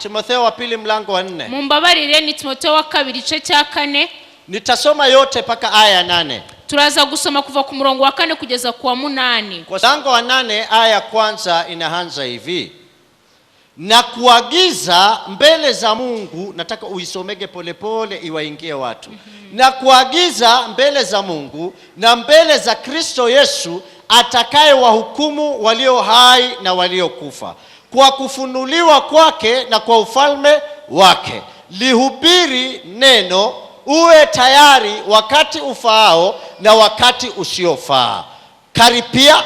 Timotheo wa pili mlango wa 4. Mumbabarire, ni Timoteyo wa kabiri, igice cya kane. Nitasoma yote mpaka aya ya 8. Turaza gusoma kuva ku murongo wa kane kugeza ku wa munani. Kwa mlango wa 8 aya ya kwanza inaanza hivi: na kuagiza mbele za Mungu, nataka uisomege polepole iwaingie watu. Na kuagiza mbele za Mungu na mbele za Kristo Yesu atakaye wahukumu walio hai na waliokufa, kwa kufunuliwa kwake na kwa ufalme wake, lihubiri neno, uwe tayari wakati ufaao na wakati usiofaa, karipia,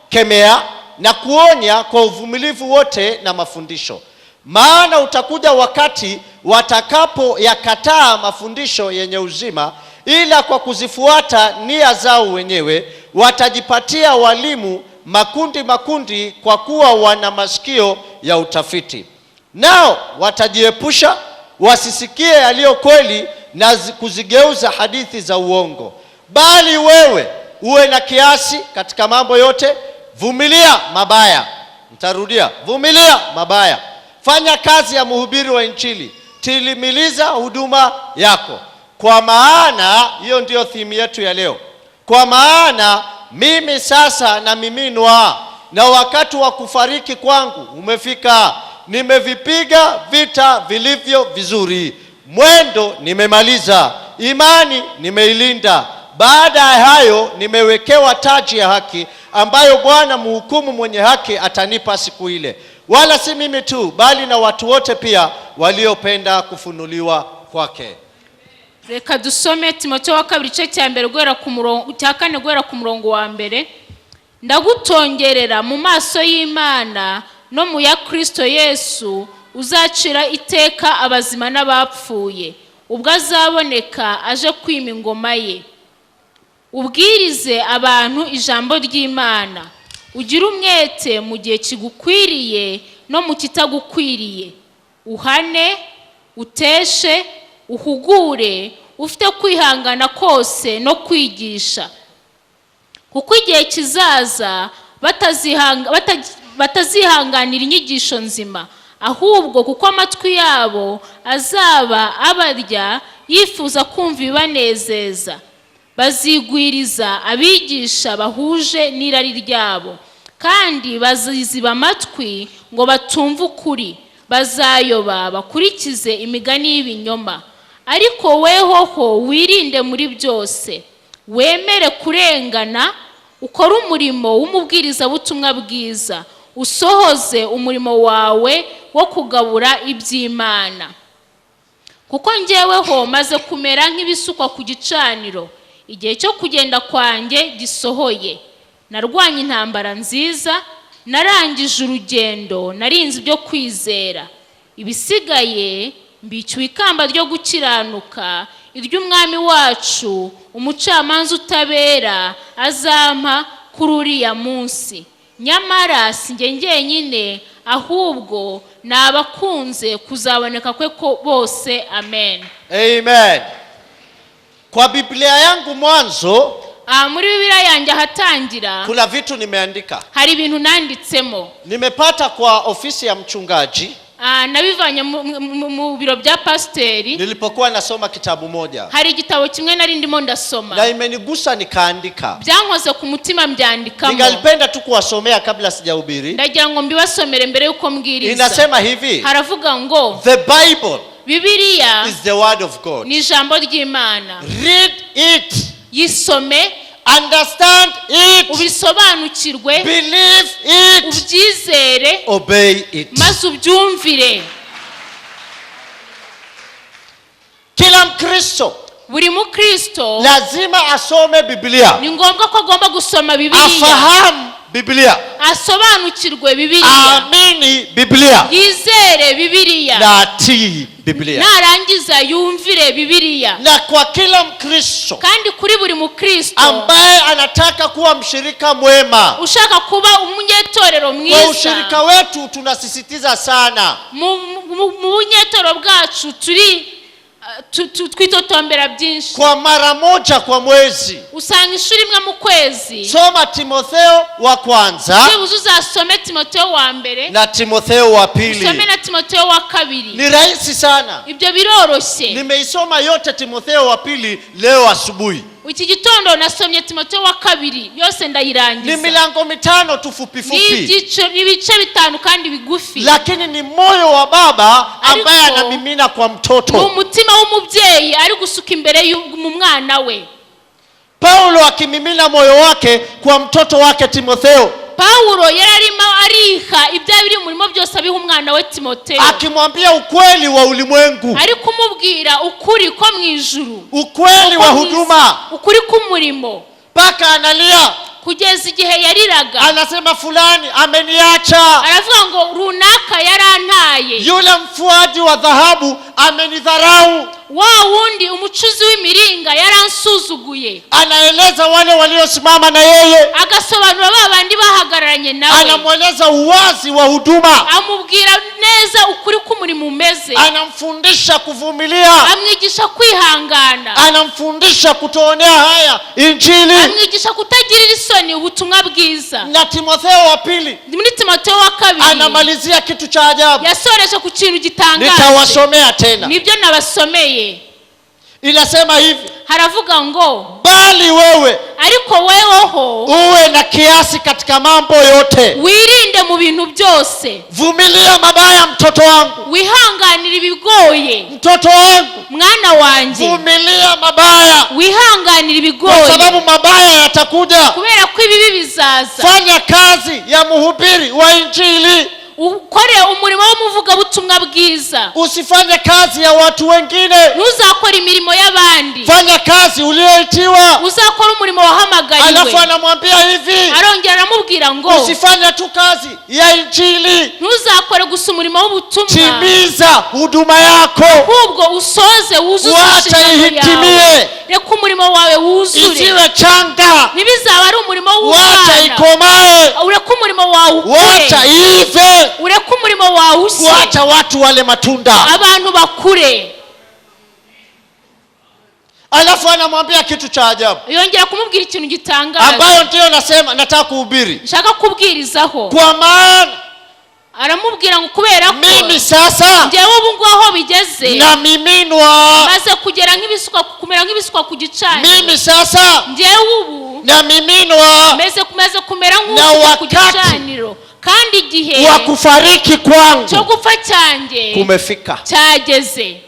kemea na kuonya kwa uvumilivu wote na mafundisho. Maana utakuja wakati watakapo yakataa mafundisho yenye uzima, ila kwa kuzifuata nia zao wenyewe watajipatia walimu makundi makundi, kwa kuwa wana masikio ya utafiti. Nao watajiepusha wasisikie yaliyo kweli na kuzigeuza hadithi za uongo. Bali wewe uwe na kiasi katika mambo yote, vumilia mabaya. Nitarudia, vumilia mabaya. Fanya kazi ya mhubiri wa Injili, timiliza huduma yako. Kwa maana, hiyo ndiyo theme yetu ya leo, kwa maana mimi sasa namiminwa na wakati wa kufariki kwangu umefika. Nimevipiga vita vilivyo vizuri, mwendo nimemaliza, imani nimeilinda. Baada ya hayo nimewekewa taji ya haki, ambayo Bwana mhukumu mwenye haki atanipa siku ile, wala si mimi tu, bali na watu wote pia waliopenda kufunuliwa kwake. Reka dusome Timoteyo wa kabiri, igice cya mbere, guhera ku murongo cya kane, guhera ku murongo wa mbere. Ndagutongerera mu maso y'Imana no mu ya Kristo Yesu uzacira iteka abazima n'abapfuye, ubwo azaboneka aje kwima ingoma ye. Ubwirize abantu ijambo ry'Imana, ugire umwete mu gihe kigukwiriye no mu kitagukwiriye, uhane, uteshe, uhugure ufite kwihangana kose no kwigisha, kuko igihe kizaza batazihanganira inyigisho nzima, ahubwo kuko amatwi yabo azaba abarya yifuza kumva ibibanezeza, bazigwiriza abigisha bahuje n'irari ryabo, kandi baziziba amatwi ngo batumve ukuri, bazayoba bakurikize imigani y'ibinyoma. Ariko wehoho wirinde muri byose, wemere kurengana, ukore umurimo w'umubwirizabutumwa bwiza, usohoze umurimo wawe wo kugabura iby'Imana. Kuko njyeweho maze kumera nk'ibisukwa ku gicaniro, igihe cyo kugenda kwanjye gisohoye. Narwanye intambara nziza, narangije urugendo, narinze ibyo kwizera. Ibisigaye mbikiwe ikamba ryo gukiranuka, iry'Umwami wacu umucamanza utabera azampa kuri uriya munsi. Nyamara si njye njyenyine, ahubwo ni abakunze kuzaboneka kwe ko bose. Amen. Amen. Kwa Biblia yangu mwanzo Ah, muri Bibiliya yanjye ahatangira kuna vitu nimeandika. Hari ibintu nanditsemo. Nimepata kwa ofisi ya mchungaji Ah, nabivanye mu biro bya pasiteri nilipokuwa nasoma kitabu moja hari igitabo kimwe nari ndimo ndasoma na imenigusa nikaandika. Byankoze ku mutima mbyandikamo. Ningalipenda tu kuwasomea kabla sijahubiri. Ndagira ngo mbibasomere mbere y'uko mbwiriza. Inasema hivi: Haravuga ngo The Bible Bibiliya is the word of God. Ni ijambo ry'Imana. Read it, Yisome, understand it, ubisobanukirwe, believe it, ubyizere, obey it. Maze ubyumvire. Kila Mkristo Buri mukristo lazima asome Biblia, ni ngombwa ko agomba gusoma Bibiliya, afahamu Biblia, asobanukirwe Bibiliya, aamini Biblia yizere Bibiliya, na atii Biblia. Narangiza yumvire Bibiliya. Na kwa kila Mkristo Kandi kuri buri mukristo ambaye anataka kuwa mshirika mwema, ushaka kuba umunyetorero kwa mwiza, ushirika wetu tunasisitiza sana mu bunyetorero bwacu turi Twitotombera byinshi. Kwa mara moja kwa mwezi. Usanga inshuro imwe mu kwezi. Soma Timotheo wa kwanza Byibuze uzasome Timoteyo wa mbere na Timotheo wa usome pili. na Timoteyo wa kabiri. Ni rahisi sana. Ibyo biroroshye. Nimeisoma yote Timotheo wa pili leo asubuhi. Iki gitondo nasomye Timoteyo wa kabiri yose Ni ndayirangiza. milango mitano tu fupi Ni fupi, ni ibice bitanu kandi bigufi, lakini ni moyo wa baba ambaye Ariko- anamimina kwa ni mtoto. umutima w'umubyeyi ari gusuka imbere mu mwana we. Paulo akimimina moyo wake kwa mtoto wake Timotheo, Pawulo yari arimo ariha ibyo biri mu murimo byose abiha umwana we Timoteyo, akimwambia ukweli wa ulimwengu, ari kumubwira ukuri ko mu ijuru, ukweli wa ko mu isi, huduma, ukuri k'umurimo, mpaka analia, kugeza igihe yariraga, anasema fulani ameniacha, aravuga ngo runaka yarantaye, yule mfuaji wa dhahabu amenidharau. Wa wundi umucuzi w'imiringa yaransuzuguye. Anaeleza wale waliosimama na yeye, Agasobanura ba bandi bahagararanye nawe, anamweleza uwazi wa huduma, amubwira neza ukuri k'umurimo umeze, anamfundisha kuvumilia, amwigisha kwihangana, anamfundisha kutoonea haya Injili. Amwigisha kutagirira isoni ubutumwa bwiza. Na Timotheo wa pili Muri Timoteyo wa kabiri anamalizia kitu cha ajabu. Yasoreje ku kintu gitangaje. Nitawasomea tena. Nibyo nabasomeye. Inasema hivi, Haravuga ngo, bali wewe ariko wehoho uwe na kiasi katika mambo yote, wirinde mu bintu byose, vumilia mabaya, mtoto wangu, wihanganire ibigoye, mtoto wangu, mwana wanjye, vumilia mabaya, wihanganire kwa ibigoye, sababu mabaya yatakuja. Kubera ko ibibi bizaza. Fanya kazi ya mhubiri wa Injili, Ukore umurimo w'umuvugabutumwa bwiza, usifanye kazi ya watu wengine. Ntuzakore imirimo y'abandi, Fanya kazi uliyoitiwa. Uzakore umurimo wahamagariwe. Alafu anamwambia hivi, Arongera aramubwira ngo, usifanye tu kazi ya Injili, ntuzakore gusa umurimo w'ubutumwa, timiza huduma yako, ahubwo usoze wuzuze wacha inshingano yawe, ihitimie, reka umurimo wawe wuzure, isiwe changa, ntibizaba ari umurimo wacha w'umwana, ikomae, ureke umurimo wawe ukure, wacha iive, ureke umurimo wawe ushye, wacha watu wale matunda. Abantu bakure. Alafu anamwambia kitu cha ajabu Yongera kumubwira ikintu gitangaje ambayo ndiyo nasema nataka kuhubiri, nshaka kubwirizaho. Kwa maana Aramubwira ngo kubera ko mimi sasa njyewe ubu ngubu aho bigeze namiminwa, maze kugera nk'ibisukwa kumera nk'ibisukwa ku gicaniro, mimi sasa njyewe ubu namiminwa, meze kumera na nk'usukwa ku wakati gicaniro kandi igihe wa kufariki cyo kwangu gupfa cyanjye kumefika. Cyageze.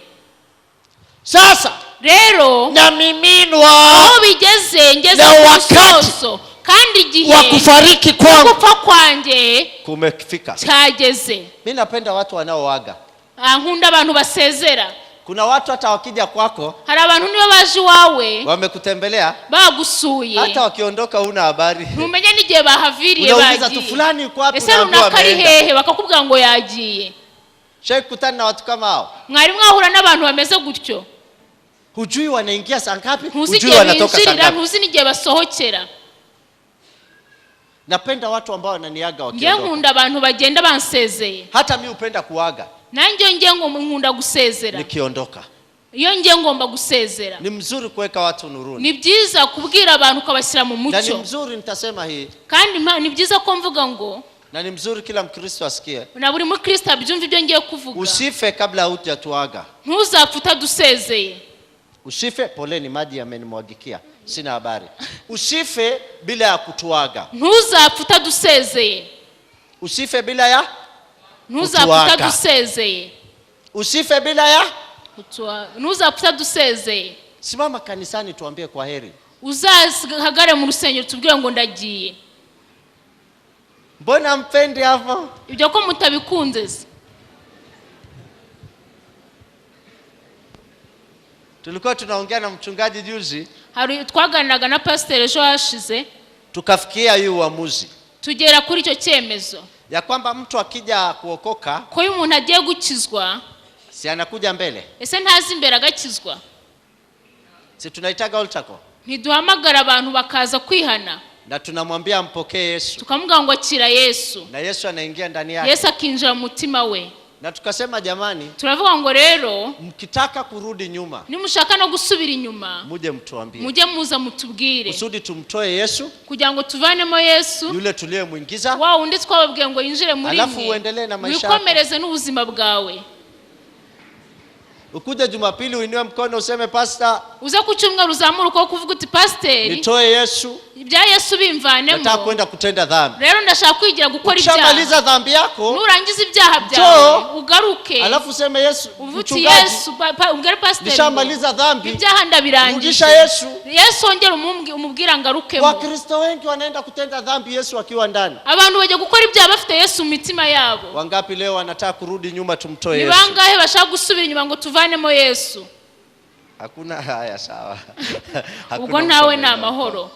Sasa Rero namiminwa aho bigeze ngeze na ku wakati musozo kandi igihe wa kufariki cyo kwangu gupfa kwanjye kumefika. cyageze. Mi napenda watu wanaoaga. Ah, nkunda abantu basezera. Kuna watu hata wakija kwako, Hari abantu niba baje iwawe, wamekutembelea, bagusuye, hata wakiondoka huna habari. Ntumenye n'igihe bahaviriye Unauliza tu bagiye. fulani yuko wapi, Ese unaambiwa runaka ari ameenda. hehe? Bakakubwira ngo yagiye. Shai kukutana na watu kama hao? Mwari mwahura n'abantu bameze gutyo? Hujui wanaingia saa ngapi, Ntuzi hujui igihe wanatoka saa binjirira, ngapi. ntuzi n'igihe basohokera. Napenda watu ambao wananiaga Ngewe wakiondoka. nkunda abantu bagenda bansezeye. Hata mi hupenda kuaga Nanjye iyo ngiye ngo nkunda gusezera. nikiondoka. Iyo ngiye ngomba gusezera. Ni mzuri kuweka watu nuruni, Ni byiza kubwira abantu ukabashyira mu na ni mucyo. mzuri nitasema hii, Kandi ni byiza ko mvuga ngo, na ni mzuri kila Mkristo asikie, na buri mukristo abyumva ibyo ngiye kuvuga, usife kabla hujatuaga. Ntuzapfe utadusezeye. Usife, poleni, maji yamenimwagikia, sina habari. Usife bila ya kutuaga, Ntuzapfe utadusezeye. Usife bila ya Ntuzapfe Kutuaga. utadusezeye. Usife bila ya Ntuzapfe utadusezeye. Simama kanisani tuambie kwa heri. Uzahagare mu rusengero tubwire ngo ndagiye. Mbona mpendi hapo? Ibyo ko mutabikunze se? Tulikuwa tunaongea na mchungaji juzi, Hari twaganiraga na pasiteri ejo hashize, tukafikia hii uamuzi tugera kuri icyo cyemezo ya kwamba mtu akija kuokoka, ko iyo umuntu agiye gukizwa, si anakuja mbele, ese ntazi imbere agakizwa? Si tunaitaga altar call Ntiduhamagara abantu bakaza kwihana, na tunamwambia ampokee Yesu, tukamubwira ngo akira Yesu, na Yesu anaingia ndani yake. Yesu akinjira mu mutima we. Na tukasema jamani, Turavuga ngo rero, mkitaka kurudi nyuma nimushaka no gusubira inyuma, muje mtuambie, mujye muza mutubwire, kusudi tumtoe Yesu kugira ngo tuvanemo Yesu, yule tuliyemwingiza, wa wundi twababwiye ngo yinjire muri alafu mwe, uendelee na maisha yako. Wikomereze n'ubuzima bwawe. Ukuje Jumapili uinue mkono useme, pastor, Uze ku cyumweru uzamure ukuboko uvuga uti pasiteri, nitoe Yesu, ibya Yesu nataka bimvanemo, kwenda kutenda dhambi. Rero ndashaka kwigira gukora ibyaha. Ukishamaliza dhambi yako, Nurangiza ibyaha byawe, Njoo. ugaruke, alafu useme Yesu, uvuge uti mchungaji, Yesu ubwire pasiteri ngo, nishamaliza dhambi, ibyaha ndabirangije, rudisha Yesu. Yesu ongera umubwire angarukemo. Wakristo wengi wanaenda kutenda dhambi Yesu akiwa ndani. Abantu bajya gukora ibyaha bafite Yesu mu mitima yabo. Wangapi leo wanataka kurudi nyuma tumtoe Ni Yesu? bangahe bashaka gusubira inyuma ngo tuvanemo Yesu? Hakuna. Haya, sawa. Hakuna Ubwo ntawe, ni mtu. amahoro.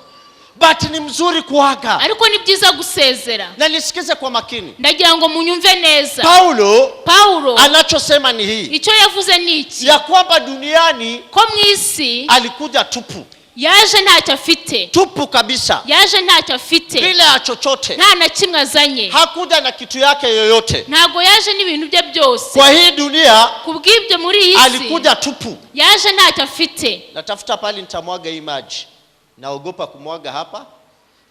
But ni mzuri kuaga. Ariko ni byiza gusezera. Na nisikize kwa makini. Ndagira ngo munyumve neza. Paulo Pawulo anachosema ni hii, icyo yavuze ni iki, ya kwamba duniani ko mu isi alikuja tupu, yaje ntacyo afite, tupu kabisa, yaje ntacyo afite, bila ya chochote. Nta na kimwe azanye. Hakuja na kitu yake yoyote. Ntabwo yaje n'ibintu bye byose. Kwa hii dunia Ku bw'ibyo muri iyi si alikuja tupu. yaje ntacyo afite. Natafuta pali nitamwaga hii maji, naogopa kumwaga hapa.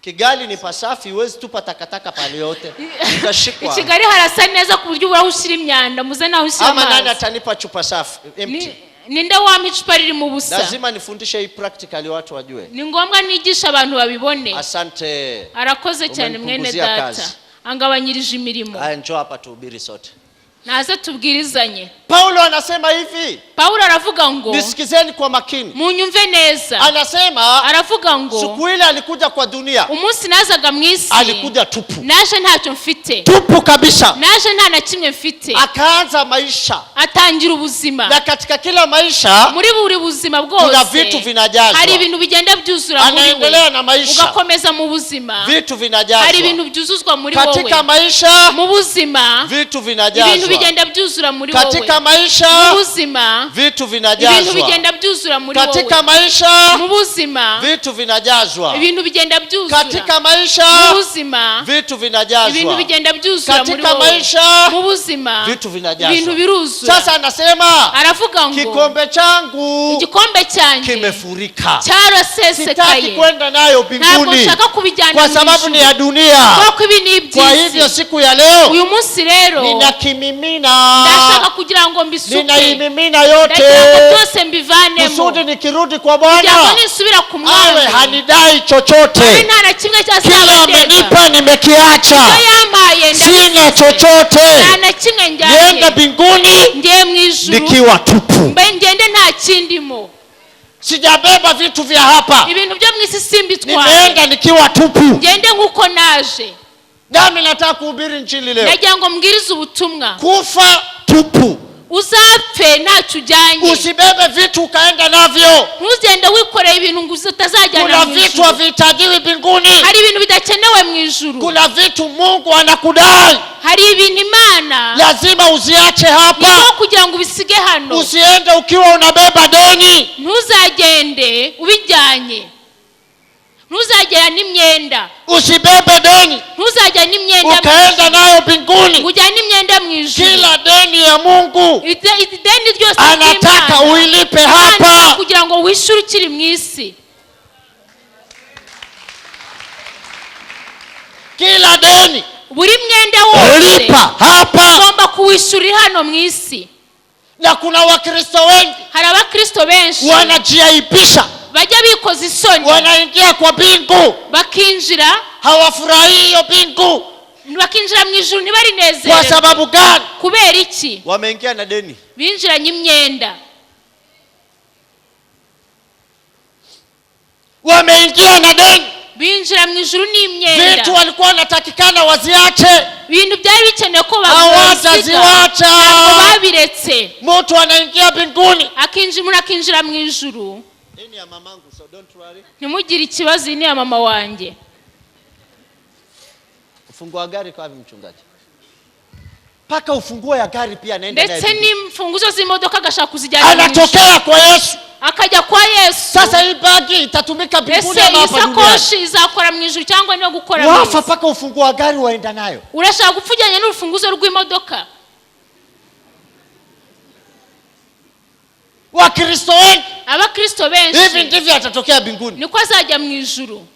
Kigali ni pasafi, huwezi tupa takataka pale yote, I utashikwa. Kigali harasa neza ku buryo ubura aho ushyira imyanda, muze naho ushyira Ama nani amazi. atanipa chupa safi empty? Ninde wampa icupa ririmo ubusa? Lazima nifundishe hii practically watu wajue. Ni ngombwa nigisha abantu babibone. Asante. Arakoze cyane mwene Umenipunguzia data, kazi. angabanyirije imirimo. Haya, njoo hapa tuhubiri sote. Naze tubwirizanye. Paulo anasema hivi, Pawulo aravuga ngo, nisikizeni kwa makini. Munyumve neza. Anasema Aravuga ngo, siku ile alikuja kwa dunia, umunsi nazaga mu isi, alikuja tupu, naje ntacyo mfite, tupu kabisa. Naje nta na kimwe mfite. Akaanza maisha, Atangira ubuzima. Na katika kila maisha Muri buri buzima kuna bwose vitu vinajazwa. hari ibintu bigenda byuzura muri Anaendelea we. na maisha, Ugakomeza mu buzima, vitu hari vinajazwa ibintu byuzuzwa muri wowe. katika maisha, Mu buzima vitu ibintu vinajazwa bigenda byuzura muri wowe. katika maisha, Mu buzima vitu ibintu vinajazwa bigenda byuzura muri wowe. katika maisha, Mu buzima vitu vinajazwa ibintu bigenda byuzura. katika maisha, Mu buzima vitu ibintu vinajazwa bigenda byuzura muri katika wowe. maisha, Mu buzima vitu vinajazwa. ibintu biruzura. Sasa anasema Aravuga ngo, kikombe changu igikombe cyanjye kimefurika, cyarasesekaye, sitaki kwenda nayo ntabwo mbinguni nshaka kubijyana kwa mu sababu ni ijuru, ya dunia. kuko ibi ni Kwa hivyo iby'isi. siku ya leo Uyu munsi rero ninakimimina, ndashaka kugira ngo mbisuke, ninaimimina yote ndagira ngo byose mbivanemo, kusudi nikirudi kwa kugira ngo Bwana nisubira ku awe mwami hanidai abe chochote. nta na kimwe Kila cyazabandega. amenipa nimekiacha, Icyo yampaye sina ndabifite, chochote. Nta na kimwe Niende njyanye. mbinguni Ngiye mu ijuru nikiwa tupu, mbe ngende nta kindimo. Sijabeba vitu vya hapa, Ibintu byo mu isi simbitwaye. nimeenda nikiwa tupu. Ngende nk'uko naje. Nami nataka kuhubiri injili leo, Nagira ngo mbwirize ubutumwa. Kufa tupu, Uzapfe ntacyo ujyanye. Usibebe vitu ukaenda navyo. Ntugende wikoreye ibintu ngo utazajyana Kuna mu vitu ijuru. havihitajiwi mbinguni, Hari ibintu bidakenewe mu ijuru. Kuna vitu Mungu anakudai, Hari ibintu Imana lazima uziache ni hapa. ngombwa kugira ngo ubisige hano. Usiende ukiwa unabeba deni. Ntuzagende ubijyanye, ntuzagera n'imyenda. Usibebe deni Ntuzajyane n'imyenda mu ukaenda ijuru, nayo mbinguni. Ngo ujyane imyenda mu ijuru. Kila deni ya Mungu Ideni ryose anataka ry'Imana uilipe Imana hapa. kugira ngo wishyure ukiri mu isi. Kila deni Buri mwenda wose lipa hapa. ugomba kuwishyurira hano mu isi. Na kuna Wakristo wengi Hari abakristo benshi wanajiaibisha, bajya bikoza isoni, wanaingia kwa mbingu, bakinjira, hawafurahii hiyo mbingu. Bakinjira mu ijuru Kwa ntibarinezererwe. sababu gani? Kubera iki? Wameingia na deni. Binjiranye imyenda. Wameingia na deni. Binjira mu ijuru n'imyenda. Vitu walikuwa wanatakikana waziache, Ibintu byari bikenewe ko babisiga, hawataziwacha. babiretse. Mtu anaingia mbinguni. Akinjira, umuntu akinjira mu ijuru. Deni ya mamangu, so don't worry. Ntimugire ikibazo, iyi ni iya mama wanjye. Ufunguo wa gari kwa wapi, mchungaji? Mpaka ufunguo ya gari pia anaenda naye Ndetse mbinguni. n'imfunguzo z'imodoka agashaka kuzijyana mu ijuru. Anatokea kwa Yesu. Akajya kwa Yesu. Sasa hii bagi itatumika mbinguni Ese ama iyi hapa duniani? sakoshi izakora mu ijuru cyangwa niyo gukora mu Wafa isi? mpaka ufunguo wa gari waenda nayo. Urashaka gupfa ujyanye n'urufunguzo rw'imodoka? Wakristo wengi Abakristo hivi benshi ndivyo atatokea mbinguni. Niko azajya mu ijuru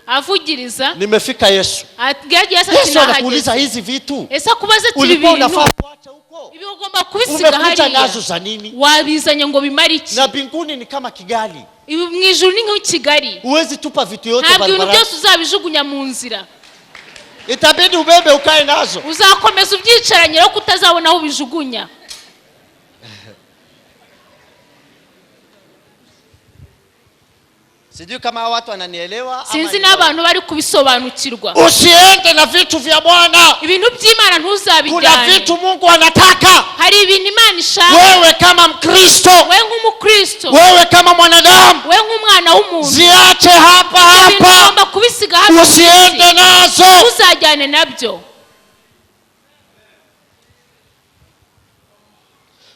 avugiriza. Nimefika Yesu. Abwira Yesu ati Yesu anakuuliza nahageze. hizi vitu Ese akubaze ati ibi ulikuwa bintu unafaa kuacha huko, ibi ugomba kubisiga umekuja hariya nazo za nini? Wabizanye ngo bimare iki? Na mbinguni ni kama Kigali, Ibi mu ijuru ni nk'i Kigali, huwezi tupa vitu yote ntabwo ibintu barabarani, byose uzabijugunya mu nzira, itabidi ubebe ukae nazo. Uzakomeza ubyicaranye ariko utazabona aho ubijugunya. Sijui kama hawa watu wananielewa ama Sinzi n'abantu bari kubisobanukirwa. Usiende na vitu vya Bwana. Ibintu by'Imana Kuna ntuzabijyane. vitu Mungu anataka Hari ibintu Imana ishaka wewe kama Mkristo, we nk'umukristo, wewe kama mwanadamu, we nk'umwana w'umuntu, ziache hapa ibintu hapa, ugomba kubisiga hano ku isi. usiende nazo. Ntuzajyane nabyo.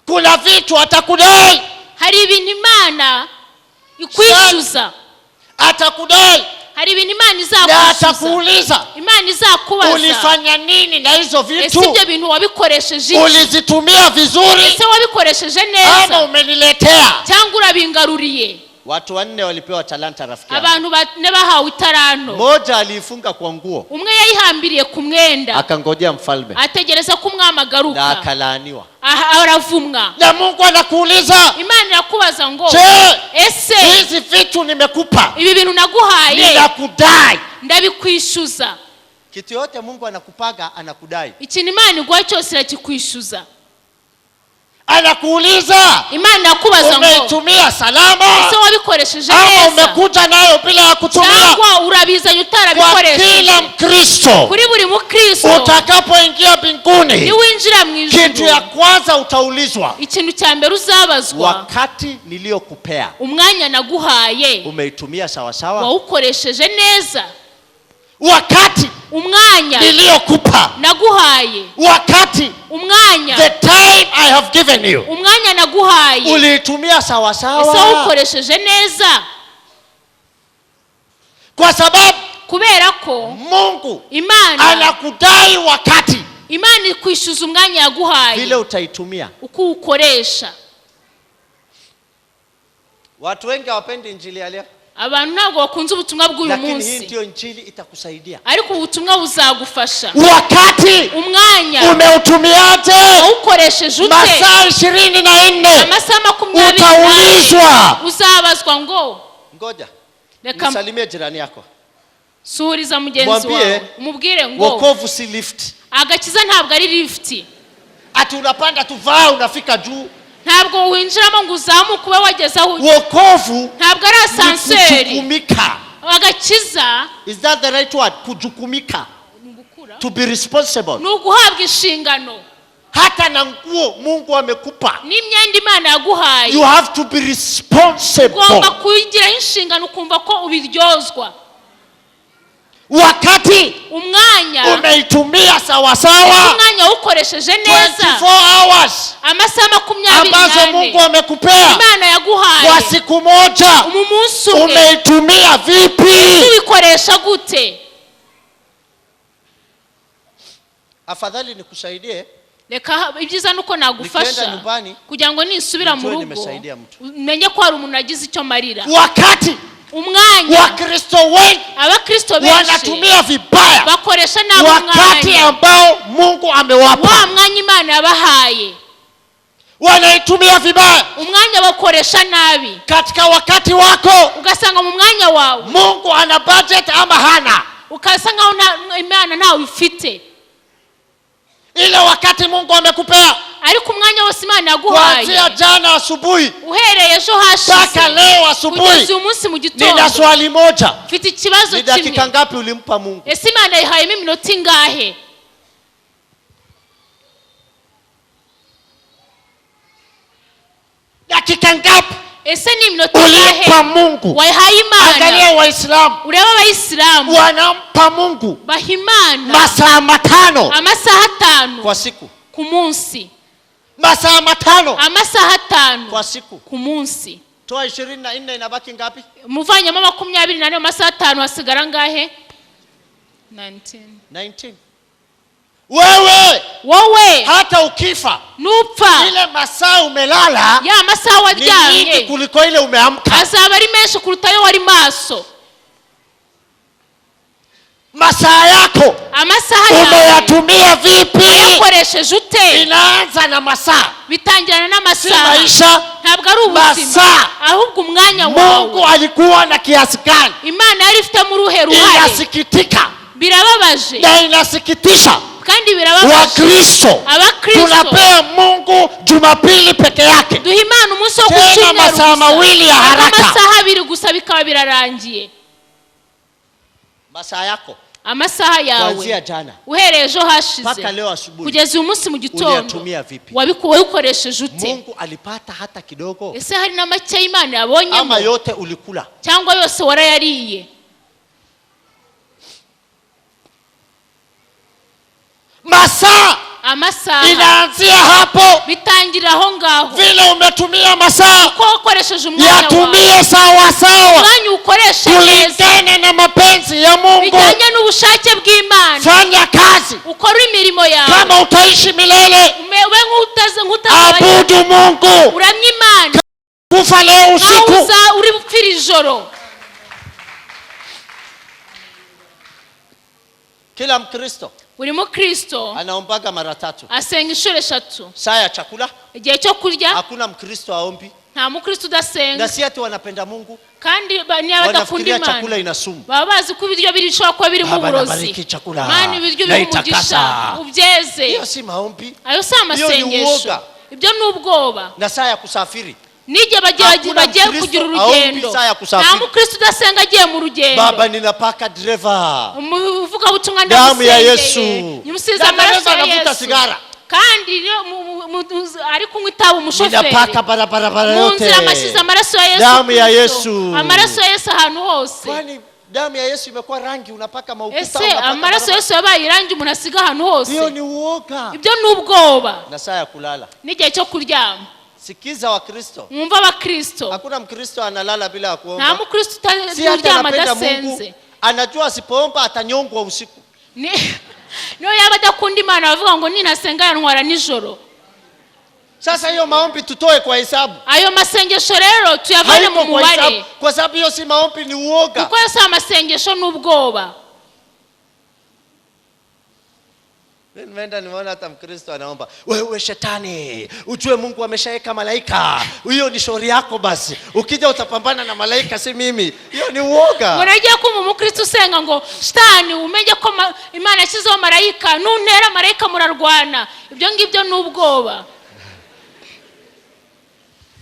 Kuna vitu atakudai, Hari ibintu Imana ikwishyuza. Atakudai Hari ibintu Imana na izakwishyuza. atakuuliza Imana izakubaza ulifanya nini na hizo ese vitu, ibyo bintu wabikoresheje iki? Ulizitumia vizuri Ese wabikoresheje ama neza umeniletea? cyangwa urabingaruriye? Watu wanne walipewa talanta, rafiki yangu. Abantu bane bahawe itaranto. Mmoja aliifunga kwa nguo, Umwe yayihambiriye ku mwenda, akangojea mfalme ategereza ko umwami na agaruka. akalaaniwa. Aha, aravumwa. Na Mungu anakuuliza, Imana irakubaza ngo je, ese hizi vitu nimekupa, ibi bintu naguhaye ninakudai? Ndabikwishyuza. Kitu yote Mungu anakupaga anakudai. Ikintu Imana iguha cyose irakikwishyuza. Anakuuliza Imana irakubaza ngo umeitumia salama ese wabikoresheje ama neza umekuja nayo bila ya kutumia? cyangwa urabizanye Kwa utarabikoresheje? kila Mkristo, Kuri buri mukristo, utakapoingia mbinguni, niwinjira mu kitu ya ijuru, kwanza utaulizwa, ikintu cya mbere uzabazwa, wakati niliyokupea umwanya naguhaye umeitumia sawasawa? wawukoresheje neza? Wakati Umwanya niliyokupa, naguhaye, wakati, umwanya, the time I have given you, umwanya naguhaye, uliitumia ese sawasawa? wawukoresheje neza? Kwa sababu Kubera ko Mungu Imana anakudai wakati Imana ikwishyuza umwanya yaguhaye vile utaitumia. Uko uwukoresha. Watu wengi hawapendi injili ya leo, Abantu ntabwo bakunze ubutumwa bw'uyu lakini hii munsi, ndiyo injili itakusaidia. Ariko ubutumwa buzagufasha. Wakati Umwanya umeutumiaje? wawukoresheje ute? Masaa 24 Amasaha 24 utaulizwa. Uzabazwa ngo Ngoja reka nisalimie jirani yako, suhuriza mugenzi Mwambie, wawe umubwire ngo wokovu si lift, agakiza ntabwo ari lifuti, ati unapanda tuvaa unafika juu. Ntabwo winjiramo ngo uzamuke ube wageze aho ujya. Wokovu Ntabwo ari ni asanseri. kujukumika. Agakiza Is that the right word? Kujukumika, ni ugukura, to be responsible. Ni uguhabwa inshingano. Hata na nguo Mungu amekupa, N'imyenda Imana yaguhaye, you have to be responsible. Ugomba kuyigiraho inshingano ukumva ko ubiryozwa. Wakati Umwanya umeitumia sawasawa, umwanya wawukoresheje neza, 24 hours amasaha makumyabiri ambazo n'ane Mungu amekupea Imana kwa yaguhaye siku moja, mu munsi umwe, umeitumia vipi? Ubikoresha gute? Afadhali nikusaidie Reka ibyiza ni uko nagufasha Nikienda nyumbani, kugira ngo nisubira mu nijue rugo nimesaidia mtu. Menye ko hari umuntu wagize icyo marira. Wakati Umwanya Wakristo wengi abakristo benshi wanatumia vibaya bakoresha nabi wakati umwanya ambao Mungu amewapa, wa mwanya Imana yabahaye, wanaitumia vibaya umwanya bakoresha nabi. Katika wakati wako. Ugasanga mu mwanya wawe Mungu ana budget ama hana? Ukasa nkaho Imana ntawe ifite. Ile wakati Mungu amekupea Ariko umwanya wose Imana yaguhaye, kuanzia jana asubuhi uhereye ejo hashize mpaka leo asubuhi, kugeza uyu munsi mu nina gitondo, swali moja: mfite ikibazo ni dakika kimwe. ngapi ulimpa Mungu? Ese Imana yihayemo iminota ingahe? Dakika ngapi Ese ni iminota ingahe ulimpa Mungu? wayihaye Imana? Angalia Waislamu Urebe abayisilamu wanampa Mungu baha Imana masaa 5 amasaha 5 kwa siku, ku munsi, masaa 5 amasaha 5 kwa siku. Ku munsi. Toa 24 inabaki ngapi? Muvanyemo 24 mu masaha 5 hasigara angahe? 19. 19. Wewe Wowe hata ukifa, nupfa, ile masaa umelala ya masaha ni nyingi waryamye kuliko ile umeamka. Azaba ari menshi kuruta ayo wari maso. Masaa yako Amasaha yawe umeyatumia vipi? Wayakoresheje ute? Inaanza na masaa, Bitangirana si n'amasaha. maisha. Ntabwo ari ubuzima, Masaa. ahubwo umwanya Mungu wawe. alikuwa na kiasi gani? Imana yari ifitemo uruhe ruhare? Inasikitika Birababaje na inasikitisha, kandi birababaje. Wakristo Abakristo tunapea Mungu Jumapili peke yake, duha Imana umunsi wo ku tena cyumweru masaa gusa. mawili ya haraka. Amasaha 2 gusa bikaba birarangiye. Masaa yako Amasaha yawe kuanzia jana uhereye ejo hashize mpaka leo asubuhi kugeza uyu munsi mu gitondo uliyatumia vipi? Wabikoresheje ute? Mungu alipata hata kidogo Ese hari na make Imana yabonyemo ama yote ulikula? Cyangwa yose warayariye? Masaa Amasaha inaanzia hapo. Bitangirira aho ngaho. Vile umetumia masaa, Uko wakoresheje umwanya wawe, yatumie sawa sawa umwanya uwukoreshe neza kulingana na mapenzi ya Mungu. bijyanye n'ubushake bw'Imana. Fanya kazi Ukore imirimo yawe. kama utaishi milele. Ube nk'utazabayo. Abudu Mungu. Uramye Imana. Kufa leo Nkaho usiku, uza uri bupfira ijoro. Kila Mkristo Buri mukristo anaombaga mara tatu. Asenga inshuro eshatu. Saa ya chakula, Igihe cyo kurya, hakuna Mkristo aombi. nta mukristo udasenga. Na si ati wanapenda Mungu, Kandi niba badakunda wanafikiria Imana, chakula ina sumu. baba bazi ko ibiryo bishobora kuba birimo Baba, uburozi. nabariki chakula, Mana, ibiryo birimo naitakasa. umugisha ubyeze. Hiyo si maombi. Ayo si Hiyo ni amasengesho. uoga. Ibyo ni ubwoba. Na saa ya kusafiri, N'igihe bagiye Hakuna bagiye Mkristo kugira aombi urugendo, saa ya kusafiri. nta mukristo udasenga agiye mu rugendo. Baba, ninapaka dereva Umuvugabutumwa damu ya Yesu. ndamusengeye, nyimusize Na amaraso dereva ya anavuta Yesu. sigara. Kandi iyo ari kunywa itabi umushoferi, Ninapaka barabara mu yote nzira amasize amaraso ya Yesu damu ya Kristo. Yesu. Amaraso ya Yesu ahantu hose. Kwani damu ya Yesu imekuwa rangi unapaka maukuta, Ese unapaka amaraso barabara? Yesu yabaye irangi umuntu asiga ahantu hose? Hiyo ni uoga. Ibyo ni ubwoba. Na saa ya kulala, N'igihe cyo kuryama, sikiza Wakristo, mwumva abakristo, hakuna Mkristo analala bila ya nta kuomba. mukristo Si hata uryama anapenda Mungu, adasenze. anajua asipoomba atanyongwa usiku. Niyo yaba adakunda Imana, bavuga ngo ninasenga yantwara nijoro. Sasa hiyo maombi tutoe kwa hesabu, Ayo masengesho rero tuyavane mu haiko kwa mubare, hesabu, kwa sababu hiyo si maombi, ni uoga. Kuko ayo si amasengesho, n'ubwoba. Mimi nimeenda nimeona hata Mkristo anaomba, wewe shetani, ujue Mungu ameshaweka malaika, hiyo ni shauri yako basi, ukija utapambana na malaika, si mimi. Hiyo ni uoga. Ngo nagiye kumva umukristo usenga ngo shitani umenye ko Imana yashyizeho marayika, nuntera marayika murarwana. Ibyo ngibyo ni ubwoba.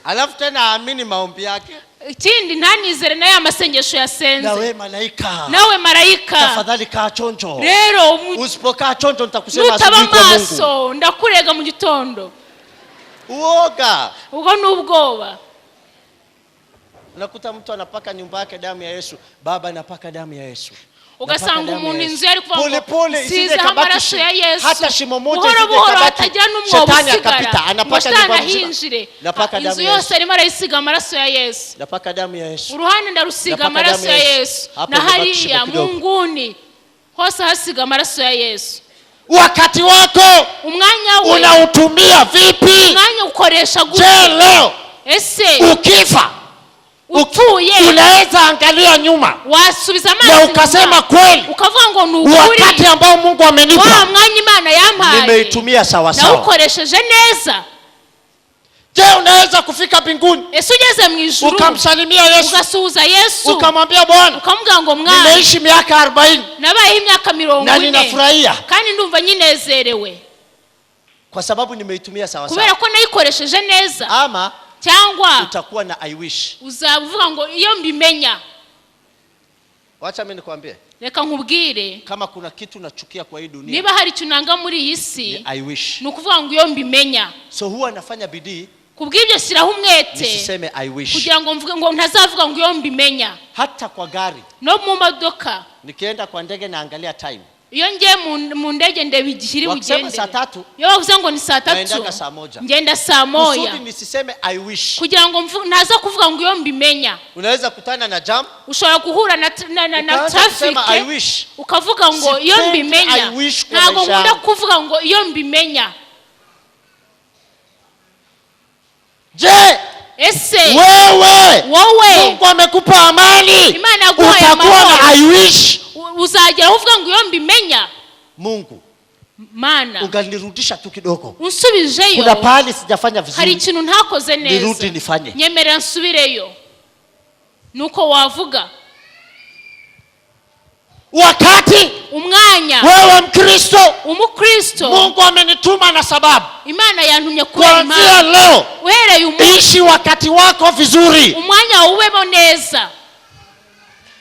Alafu tena aamini maombi yake. Ikindi ntanizere na ya masengesho Na yasenze. we malaika, Nawe marayika, tafadhali kaa chonjo, rero usipokaa chonjo nitakusema nutaba asubuhi kwa Mungu. maso ndakurega mu gitondo. Uoga. Ubwo ni ubwoba. Unakuta mtu anapaka nyumba yake damu ya Yesu. Baba, napaka damu ya Yesu. Ugasanga Napaka damu ya umuntu Yesu. inzu yari kuvuga ngo Pole pole isije nsizeho kabaki amaraso ya Yesu. hata shimo moja Buhoro isije buhoro kabaki. hatagira n'umwobo Shetani usigara akapita, ngo anapaka shitani nyumba mzima. ahinjire. Napaka Inzu damu ya yose Yesu. arimo arayisiga amaraso ya Yesu. Napaka damu ya Yesu. Uruhande ndarusiga Napaka amaraso damu ya ya Yesu. Yesu. Hapo Na imebaki hariya shimo mu kidogo. nguni hose hasiga amaraso ya Yesu. Wakati wako Umwanya we unautumia vipi? Umwanya ukoresha gute? Je, leo Ese ukifa upfuye unaweza angalia nyuma wasubiza na amaso ukasema inyuma kweli, ukavuga ngo ni ukuri wakati ambao Mungu wa amenipa mwanya Imana yampaye nimeitumia sawa sawa? nawukoresheje neza? Je, unaweza kufika mbinguni Ese ugeze mu ijuru ukamsalimia Yesu, ugasuhuza Yesu, ukamwambia Bwana, ukamubwira ngo Mwami, nimeishi miaka 40 nabayeho imyaka mirongo na ine ninafurahia kandi ndumva nyinezerewe kwa sababu nimeitumia sawa kubera sawa, ko nayikoresheje neza, ama cyangwa utakuwa na I wish? Uzaba uvuga ngo iyo mbimenya? Wacha mimi nikwambie, Reka nkubwire, kama kuna kitu nachukia kwa hii dunia niba hari icyo unanga muri iyi ni si, I wish. ni ukuvuga ngo iyo mbimenya. So huwa nafanya bidii Ku bw'ibyo shyiraho umwete nisiseme I wish. kugira ngo mvuge ngo ntazavuga ngo iyo mbimenya. Hata kwa gari, No mu modoka, nikienda kwa ndege naangalia time. Iyo ngiye mu ndege ndeba igihe iri Wakisema bugendere. saa tatu, Iyo bavuze ngo ni saa tatu, naendaga saa moja. Ngenda saa moya. Kusudi nisiseme I wish. Kugira ngo ntaza kuvuga ngo iyo mbimenya. Unaweza kutana na jam, Ushobora guhura na ukaanza kusema I traffic, wish. ukavuga ngo iyo Sipendi mbimenya. I wish kwa Ntabwo maisha nkunda yangu. kuvuga ngo iyo mbimenya. Je, Ese wewe wowe Mungu amekupa amani, Imana yaguhaye utakuwa na amahoro. I wish? Uzagera aho uvuga ngo iyo mbimenya? Mungu, Mana, unganirudisha tu kidogo, unsubijeyo, kuna pahali sijafanya hari vizuri, ikintu ntakoze neza, nirudi nifanye. Nyemerera nsubireyo. Nuko wavuga. Wakati Umwanya wewe Mkristo, umukristo, Mungu amenituma na sababu, Imana yantumye kubera kuanzia impamvu. leo Uhereye umunsi, ishi wakati wako vizuri. Umwanya wubemo neza.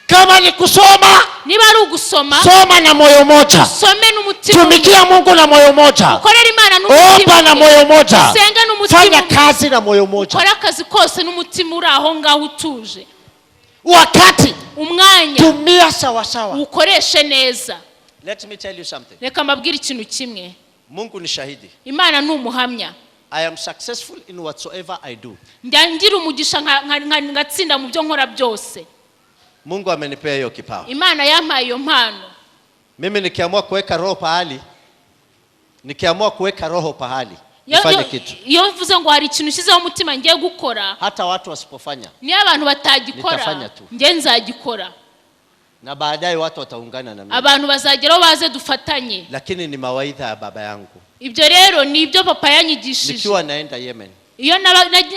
Kama ni kusoma, Niba ari ugusoma, soma na moyo moja, usome n'umutima umwe. Tumikia Mungu na moyo moja, Ukorere Imana n'umutima omba na umwe. moyo moja, Usenge n'umutima fanya umwe. kazi na moyo moja. Ukore akazi kose n'umutima uri aho ngaho utuje. Wakati Umwanya tumia sawasawa. uwukoreshe neza. Let me tell you something. Reka mbabwire ikintu kimwe. Mungu ni shahidi. Imana ni umuhamya. I am successful in whatsoever I do. Njya ngira umugisha ngatsinda mu byo nkora byose. Mungu amenipea hiyo kipawa. Imana yampaye iyo mpano. Mimi nikiamua kuweka roho pahali, nikiamua kuweka roho pahali, Iyo- nifanye iyo- kitu. Iyo mvuze ngo hari ikintu ushyizeho umutima ngiye gukora, Hata watu wasipofanya, niyo abantu batagikora, Nitafanya tu. njye nzagikora. Na baadaye watu wataungana na mimi. Abantu bazageraho baze dufatanye. Lakini ni mawaidha ya baba yangu. Ibyo rero ni ibyo papa yanyigishije. Nikiwa naenda Yemen, Iyo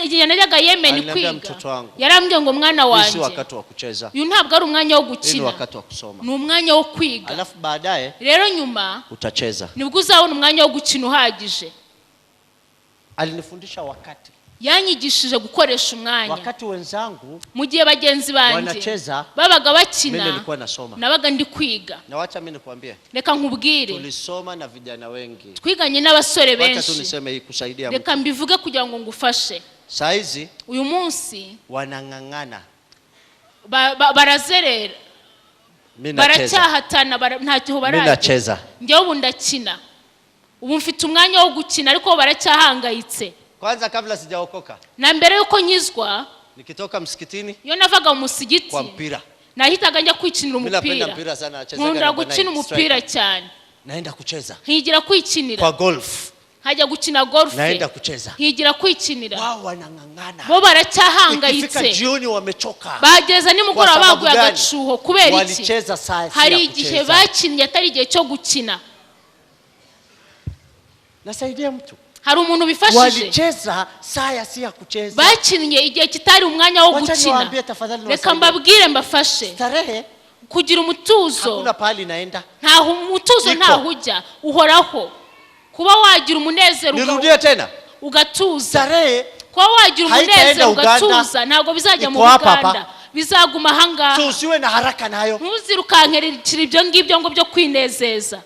igihe najyaga Yemen Aliniambia, kwiga, mtoto wangu, yarambwiye ngo mwana hii si wanjye, wakati wa kucheza, uyu ntabwo ari umwanya wo hii ni gukina, wakati wa kusoma. ni umwanya wo kwiga. Alafu baadaye Rero nyuma utacheza. nibwo uzabona umwanya wo gukina uhagije. Alinifundisha wakati. Yanyigishije gukoresha umwanya. Wakati wenzangu Mu gihe bagenzi banjye wanacheza, babaga mimi bakina, nilikuwa nasoma. nabaga ndi kwiga. Na wacha mimi nikwambie, Reka nkubwire, tulisoma na vijana wengi. twiganye n'abasore Wacha tu benshi. niseme hii kusaidia mtu. Reka mbivuge kugira ngo ngufashe. Saa hizi Uyu munsi wanang'ang'ana, barazerera, mimi nacheza, baracyahatana, ntacyo mimi baragera. nacheza. Njyewe ubu ndakina, ubu mfite umwanya wo gukina, ariko bo baracyahangayitse. Kwanza kabla sijaokoka, Na mbere y'uko nkizwa, nikitoka msikitini iyo navaga mu musigiti, kwa mpira, nahitaga njya kwikinira mimi napenda umupira. mpira sana, nachezaga Nkunda namba gukina 9 umupira striker. cyane. Naenda kucheza Nkigira kwikinira kwa golf, nkajya gukina golf, naenda kucheza. nkigira kwikinira. Wao wanang'ang'ana, Bo ikifika baracyahangayitse, jioni wamechoka. bageza nimugoroba Kwa sababu baguye gani? agacuho. Kubera iki? Walicheza saa si Hari ya igihe kucheza. bakinnye atari igihe cyo gukina. Nasaidia mtu. Hari umuntu bifashije. Walicheza saa ya si ya kucheza. Bakinnye igihe kitari umwanya wo Wacha gukina. niwaambie tafadhali, Reka niwasaidie. mbabwire mbafashe. Starehe Kugira umutuzo, hakuna pahali inaenda. ntaho umutuzo Iko. ntaho ujya, uhoraho. Kuba wagira umunezero Nirudie tena. ugatuza, Starehe kuba wagira haitaenda umunezero Uganda. ugatuza ntabwo bizajya mu Iko hapa Buganda, hapa. bizaguma ahangaha. So usiwe na haraka nayo. Ntuzirukankirira ibyo ngibyo ngo byo kwinezeza.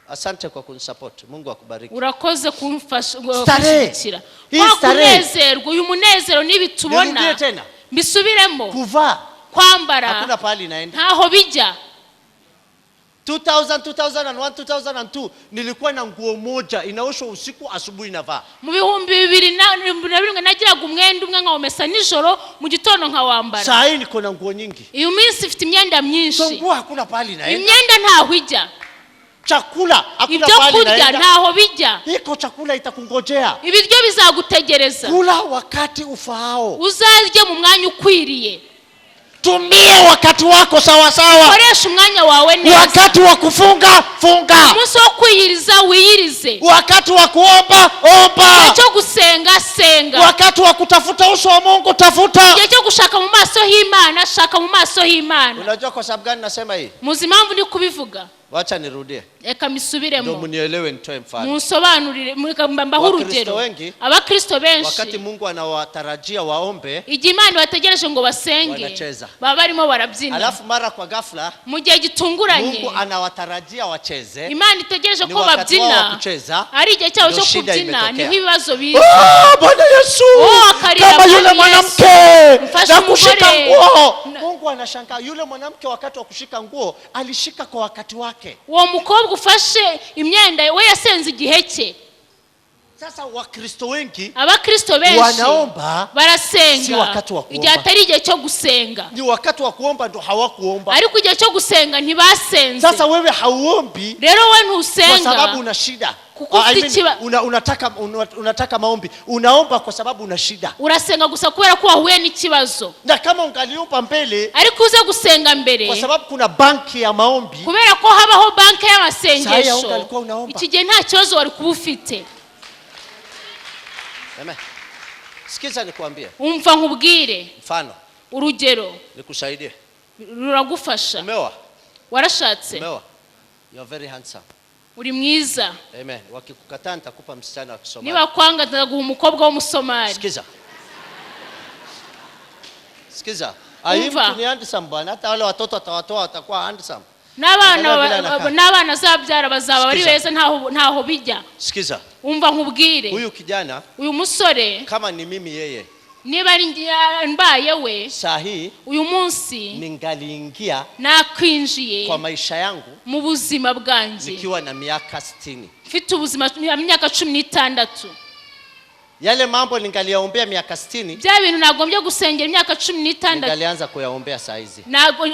Asante kwa kunisupport. Mungu akubariki. Urakoze kumfasha Starehe. kunshyigikira. Hii Kwa starehe. kunezerwa, uyu munezero n'ibi tubona. Nirudie tena. Mbisubiremo. Kuvaa Kwambara hakuna pahali inaenda. ntaho bijya. 2000, 2001, 2002 nilikuwa na nguo moja inaoshwa usiku, asubuhi navaa. Mu 2001 nagiraga umwenda umwe nkawumesa nijoro, mu gitondo nkawambara. Saa hii niko na nguo nyingi. Uyu minsi mfite imyenda myinshi. So nguo hakuna pahali inaenda. Imyenda ntaho ijya. Chakula hakuna Ibyo pahali kurya inaenda. ntaho bijya. Iko chakula itakungojea. Ibiryo bizagutegereza. Kula wakati ufaao. Uzarye mu mwanya ukwiriye. Tumia wakati wako sawa sawa. Koresha umwanya wawe neza. Wakati wa kufunga, funga. Umunsi wo kwiyiriza, wiyirize. Wakati wa kuomba, omba. Igihe cyo gusenga, senga. Wakati wa kutafuta uso wa Mungu, tafuta. Igihe cyo gushaka mu maso h'Imana, shaka mu maso h'Imana. Unajua kwa sababu gani nasema hii? Muzi impamvu ndi kubivuga? Wacha nirudie. Reka Ndio misubiremo, mnielewe, nitoe mfano. munsobanurire, mureka mbahe Wakristo urugero. wengi, Abakristo benshi, wakati Mungu anawatarajia waombe, igihe Imana bategereje ngo basenge, wanacheza. Baba barimo barabyina. Alafu mara kwa ghafla Mu gihe gitunguranye, Mungu anawatarajia wacheze. Imana itegereje Ni ko wakati wao babyina, wa kucheza, ari igihe cyabo ndio cyo shida kubyina, imetokea. niho ibibazo biza. Ah, Bwana Yesu, Oh, akarira kama yule Bwana mwanamke Yesu. Mfashe na kushika umugore. nguo. Mungu Mungu anashangaa yule mwanamke wakati wa kushika nguo alishika kwa wakati wake. Uwo mukobwa ufashe imyenda we yasenze igihe cye. Sasa Wakristo wengi Abakristo benshi wanaomba barasenga si wakati wa kuomba. Igihe atari igihe cyo gusenga. Ni wakati wa kuomba ndo hawakuomba. Ariko igihe cyo gusenga ntibasenze. Sasa wewe hauombi. Rero we ntusenga kwa sababu una shida. Kuko ufite unataka maombi. Unaomba kwa sababu una shida. Urasenga gusa kubera ko wahuye n'ikibazo. Na kama ungaliomba mbele, ariko uze gusenga mbere, kwa sababu kuna banki ya maombi, kubera ko habaho banki y'amasengesho, iki gihe nta kibazo wari kuba ufite. Amen. Sikiza nikwambie. Umva nkubwire. Mfano. Urugero. Nikusaidie. Ruragufasha. Umeoa? Warashatse? Umeoa? You are very handsome. Uri mwiza. Amen. Wakikukataa nitakupa msichana wa Kisomali. Niba kwanga nzaguha umukobwa w'umusomali. Sikiza. Sikiza. Mtu ni handsome bwana, hata wale watoto atawatoa watakuwa handsome. N'abana azabyara bazaba bari beza ntaho bijya. Sikiza. Umva nkubwire. Huyu kijana, uyu musore, kama ni mimi yeye, niba ari mbaye we, sahi uyu munsi ningaliingia nakwinjiye kwa maisha yangu mu buzima bwanjye nikiwa na miaka 60. Mfite ubuzima imyaka 16. Yale mambo ningaliyaombea miaka 60. Bya bintu nagombye gusengera imyaka 16. Ningalianza kuyaombea saa hizi.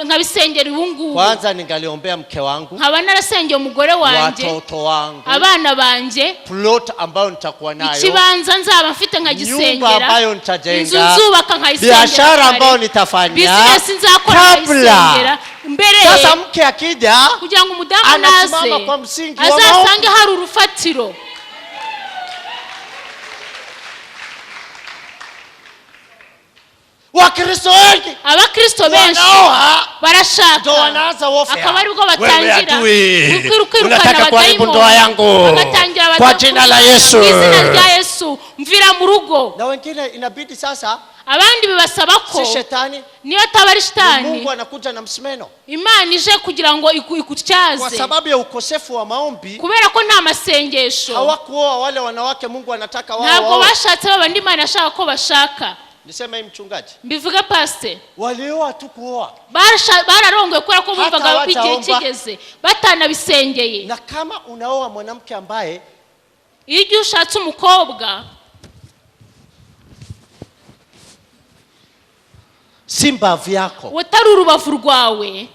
Nkabisengera ubu ngubu. Kwanza ningaliombea mke wangu. Nkaba narasengeye umugore wanjye. Watoto wangu. Abana banje. Plot ambayo nitakuwa nayo. Ikibanza nzaba mfite nkagisengera. Nyumba ambayo nitajenga. Inzu nzubaka nkayisengera. Biashara ambayo nitafanya. Business nzakora nkayisengera. Mbere. Sasa mke akija, kugira ngo umudamu naze kwa msingi wa maombi, azasange hari urufatiro. Wakristo wengi, Abakristo benshi barashaka, akaba aribwo batangira unataka kuharibu ndoa yangu kwa jina la Yesu, izina rya Yesu mvira mu rugo. Na wengine inabidi sasa, abandi bibasaba ko si shetani, niyo ataba ari shetani, Mungu anakuja na msimeno. Imana ije kugira ngo ikutyaze kwa sababu ya ukosefu wa maombi, kubera ko nta masengesho. Hawakuoa wale wanawake Mungu anataka wao. Ntabwo bashatse babandi Imana ashaka ko bashaka. Niseme mchungaji. Mbivuga pastor. Walioa tu kuoa. Bararongoye kubera ko bumvaga igihe kigeze batanabisengeye. Na kama unaoa mwanamke ambaye, iyo ushatse umukobwa si mbavu yako, utari urubavu rwawe,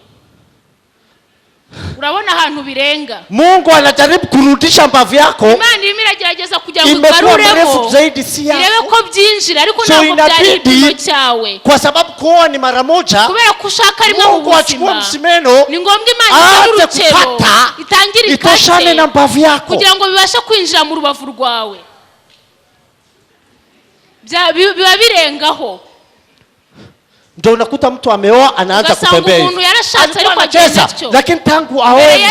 urabona ahantu birenga. Mungu anajaribu kurudisha mbavu yako. Imana irimo iragerageza kugira ngo igaruremo zaidi si yako, irebe ko byinjira, ariko ntabwo byari igipimo cyawe. Kwa sababu kuoa ni mara moja, kubera ko ushaka rimwe mu buzima, msimeno, ni ngombwa Imana izane urukero, itangire itoshane na mbavu yako, kugira ngo bibashe kwinjira mu rubavu rwawe. Biba birengaho. Ndio unakuta mtu ameoa anaanza kutembea hivi. Alikuwa anacheza, lakini tangu aoe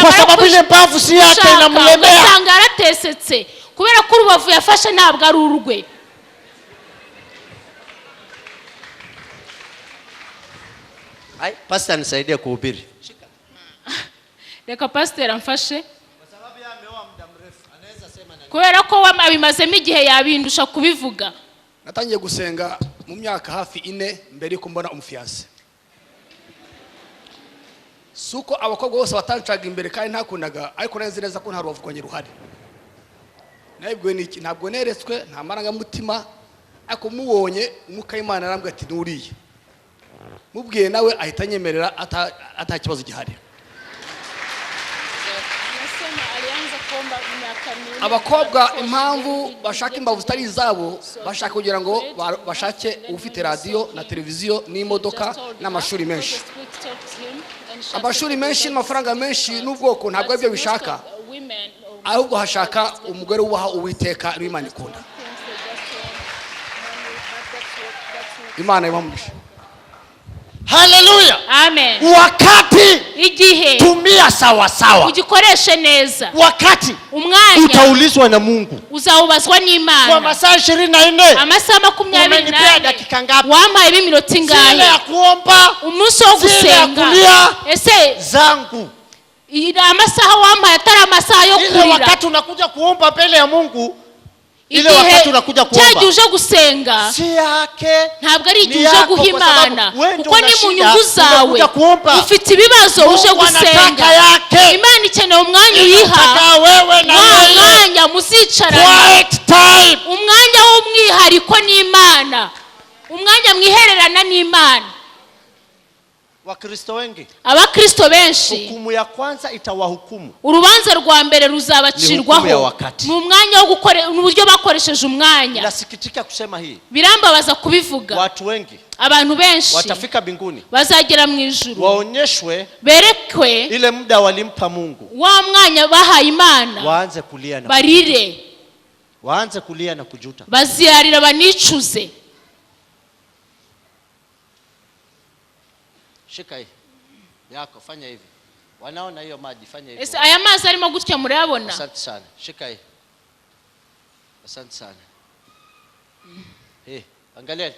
kwa sababu ile mbavu si yake inamlemea. Usanga yaratesetse kubera ko urubavu yafashe ntabwo ari urwe. Ai, pastor nisaidie kuhubiri. Reka pastor amfashe. Kwa sababu yeye ameoa muda mrefu, anaweza sema na kubera ko abimazemo igihe yabindusha kubivuga. Natangiye gusenga mu myaka hafi 4 mbere yuko mbona umufiance. Suko abakobwa bose batancaga imbere kandi ntakundaga, ariko nari neza ko nta rubavu rwanjye ruhari. Nabibwiwe n'iki? Ntabwo neretswe, nta marangamutima, ariko mubonye umwuka w'Imana arambwira ati nuriye. Mubwiye nawe ahita anyemerera ata kibazo gihari. Abakobwa impamvu bashaka imbavu zitari izabo, bashaka kugira ngo bashake ufite radio na televiziyo n'imodoka n'amashuri menshi. Amashuri menshi n'amafaranga menshi n'ubwoko ntabwo aribyo bishaka, ahubwo hashaka umugore wubaha Uwiteka n'Imana ikunda. Imana ibamugisha. Haleluya. Amen. Wakati igihe tumia sawa sawa, ugikoreshe neza. Wakati umwanya utaulizwa na Mungu, uzawubazwa n'Imana. Kwa masaa 24, amasaha 24, dakika ngapi wampaye iminota ingahe? Zile ya kuomba, umunsi wo gusenga, ese zangu amasaha wampaye atari amasaha yo ile kurira. Wakati unakuja kuomba mbele ya Mungu, Ile Igihe wakati unakuja cya kuomba gihe uje gusenga, si yake, ntabwo ari ni igihe uje yako, guha kwa sababu Imana, wewe ndio kuko una ni mu shida, nyungu zawe. unakuja kuomba. Ufite ibibazo, uje Mungu anataka gusenga. yake. Imana ikeneye umwanya uyiha, Inataka wewe na wa yeye mwanya muzicarana, quiet time. Umwanya w'umwihariko n'Imana, umwanya mwihererana n'Imana. Wakristo wengi, Abakristo benshi, hukumu ya kwanza itawahukumu. Urubanza rwa mbere Ni hukumu ya ruzabacirwaho wakati. ni umwanya wo gukore, ni uburyo bakoresheje umwanya. Nasikitika kusema hii, Birambabaza kubivuga. Watu wengi Abantu benshi watafika mbinguni bazagera mu ijuru, waonyeshwe berekwe ile muda walimpa Mungu, wa mwanya bahaye Imana, waanze kulia na barire, waanze kulia na kujuta. Baziyarira banicuze. Shika hii yako, fanya hivi. Wanaona hiyo maji, fanya hivi. Ese aya mazi arimo gutya murayabona? Asante sana. Shika hii. Asante sana. Hii, angalia.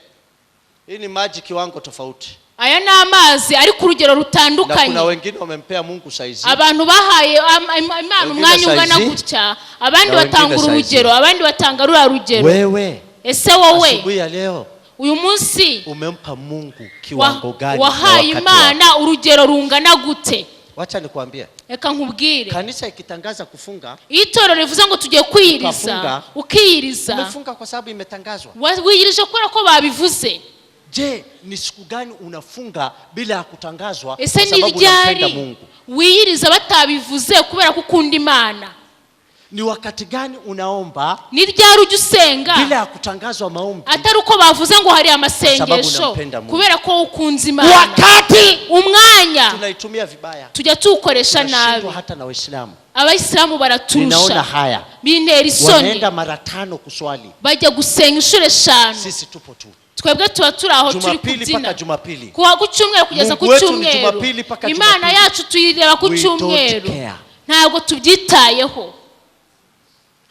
Hii ni maji kiwango tofauti. Aya ni amazi ari ku rugero Na kuna rutandukanye. Wengine wamempea Mungu saizi. Abantu bahaye Imana Wengine umwanya ungana saizi, gutya, abandi na wengine batanga saizi. urugero, abandi batanga ruriya rugero. Wewe Ese wowe asubuhi ya leo uyu munsi umempa Mungu kiwango gani na wahaye wakati wako? Imana urugero rungana gute? Wacha nikwambie. Reka nkubwire. Kanisa ikitangaza kufunga, Iyo itorero rivuze ngo tugiye kwiyiriza, Ukafunga. ukiyiriza, umefunga kwa sababu imetangazwa. Wiyirije kubera ko babivuze. Je, ni siku gani unafunga bila ya kutangazwa Ese kwa ni sababu unampenda ryari Mungu? Wiyiriza batabivuze kubera ko ukunda Imana? Ni wakati gani unaomba Ni ryari ujya usenga bila ya kutangazwa maombi? Atari uko bavuze ngo hari amasengesho, Sababu unampenda Mungu. kubera ko ukunze Imana? Wakati Umwanya tunaitumia vibaya, tujya tuwukoresha nabi. tunashindwa hata na Waislamu. Abayisilamu baraturusha. Ninaona haya, Bintera isoni. Wanaenda mara tano kuswali, Bajya gusenga inshuro eshanu. Sisi tupo tu Twebwe tuba turi aho turi Jumapili kubyina. mpaka Jumapili. Kuwa ku cyumweru kugeza ku Mungu wetu ni cyumweru. Jumapili mpaka Imana Jumapili. yacu tuyireba ku We don't cyumweru. care. Ntabwo tubyitayeho.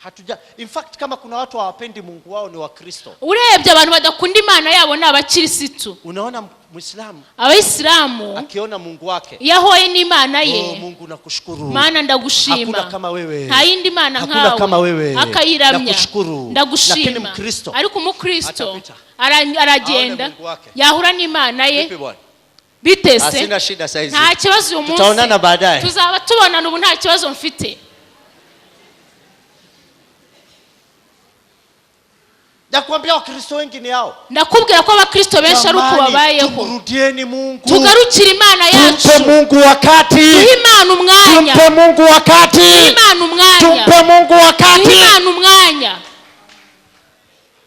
Hatuja, in fact kama kuna watu hawapendi Mungu wao ni Wakristo. Urebye abantu badakunda Imana yabo ni abakirisitu. Unaona Muislamu Abayisilamu akiona Mungu wake, iyo ahoye n'Imana oh, ye, Mungu nakushukuru. Mana Hakuna ndagushima, kama wewe. Nta yindi mana Hakuna nkawe, kama wewe. akayiramya, Nakushukuru. Lakini ndagushima. Mkristo Ariko umukristo atapita. aragenda, Aone Mungu wake. yahura n'Imana ye. Vipi bwana? Bitese? Sina shida saizi. Nta kibazo uyu munsi. Tutaonana baadaye. Tuzaba tubonana, ubu nta kibazo mfite. Nakwambia Wakristo wengi ni hao. Ndakubwira ko abakristo benshi ari uko Jamani, babayeho. tumrudieni Mungu. Tugarukire Imana Tumpe yacu. Mungu wakati. Duhe Imana umwanya. Tumpe Mungu wakati. Duhe Imana umwanya. Tumpe Mungu Duhe wakati. Imana umwanya.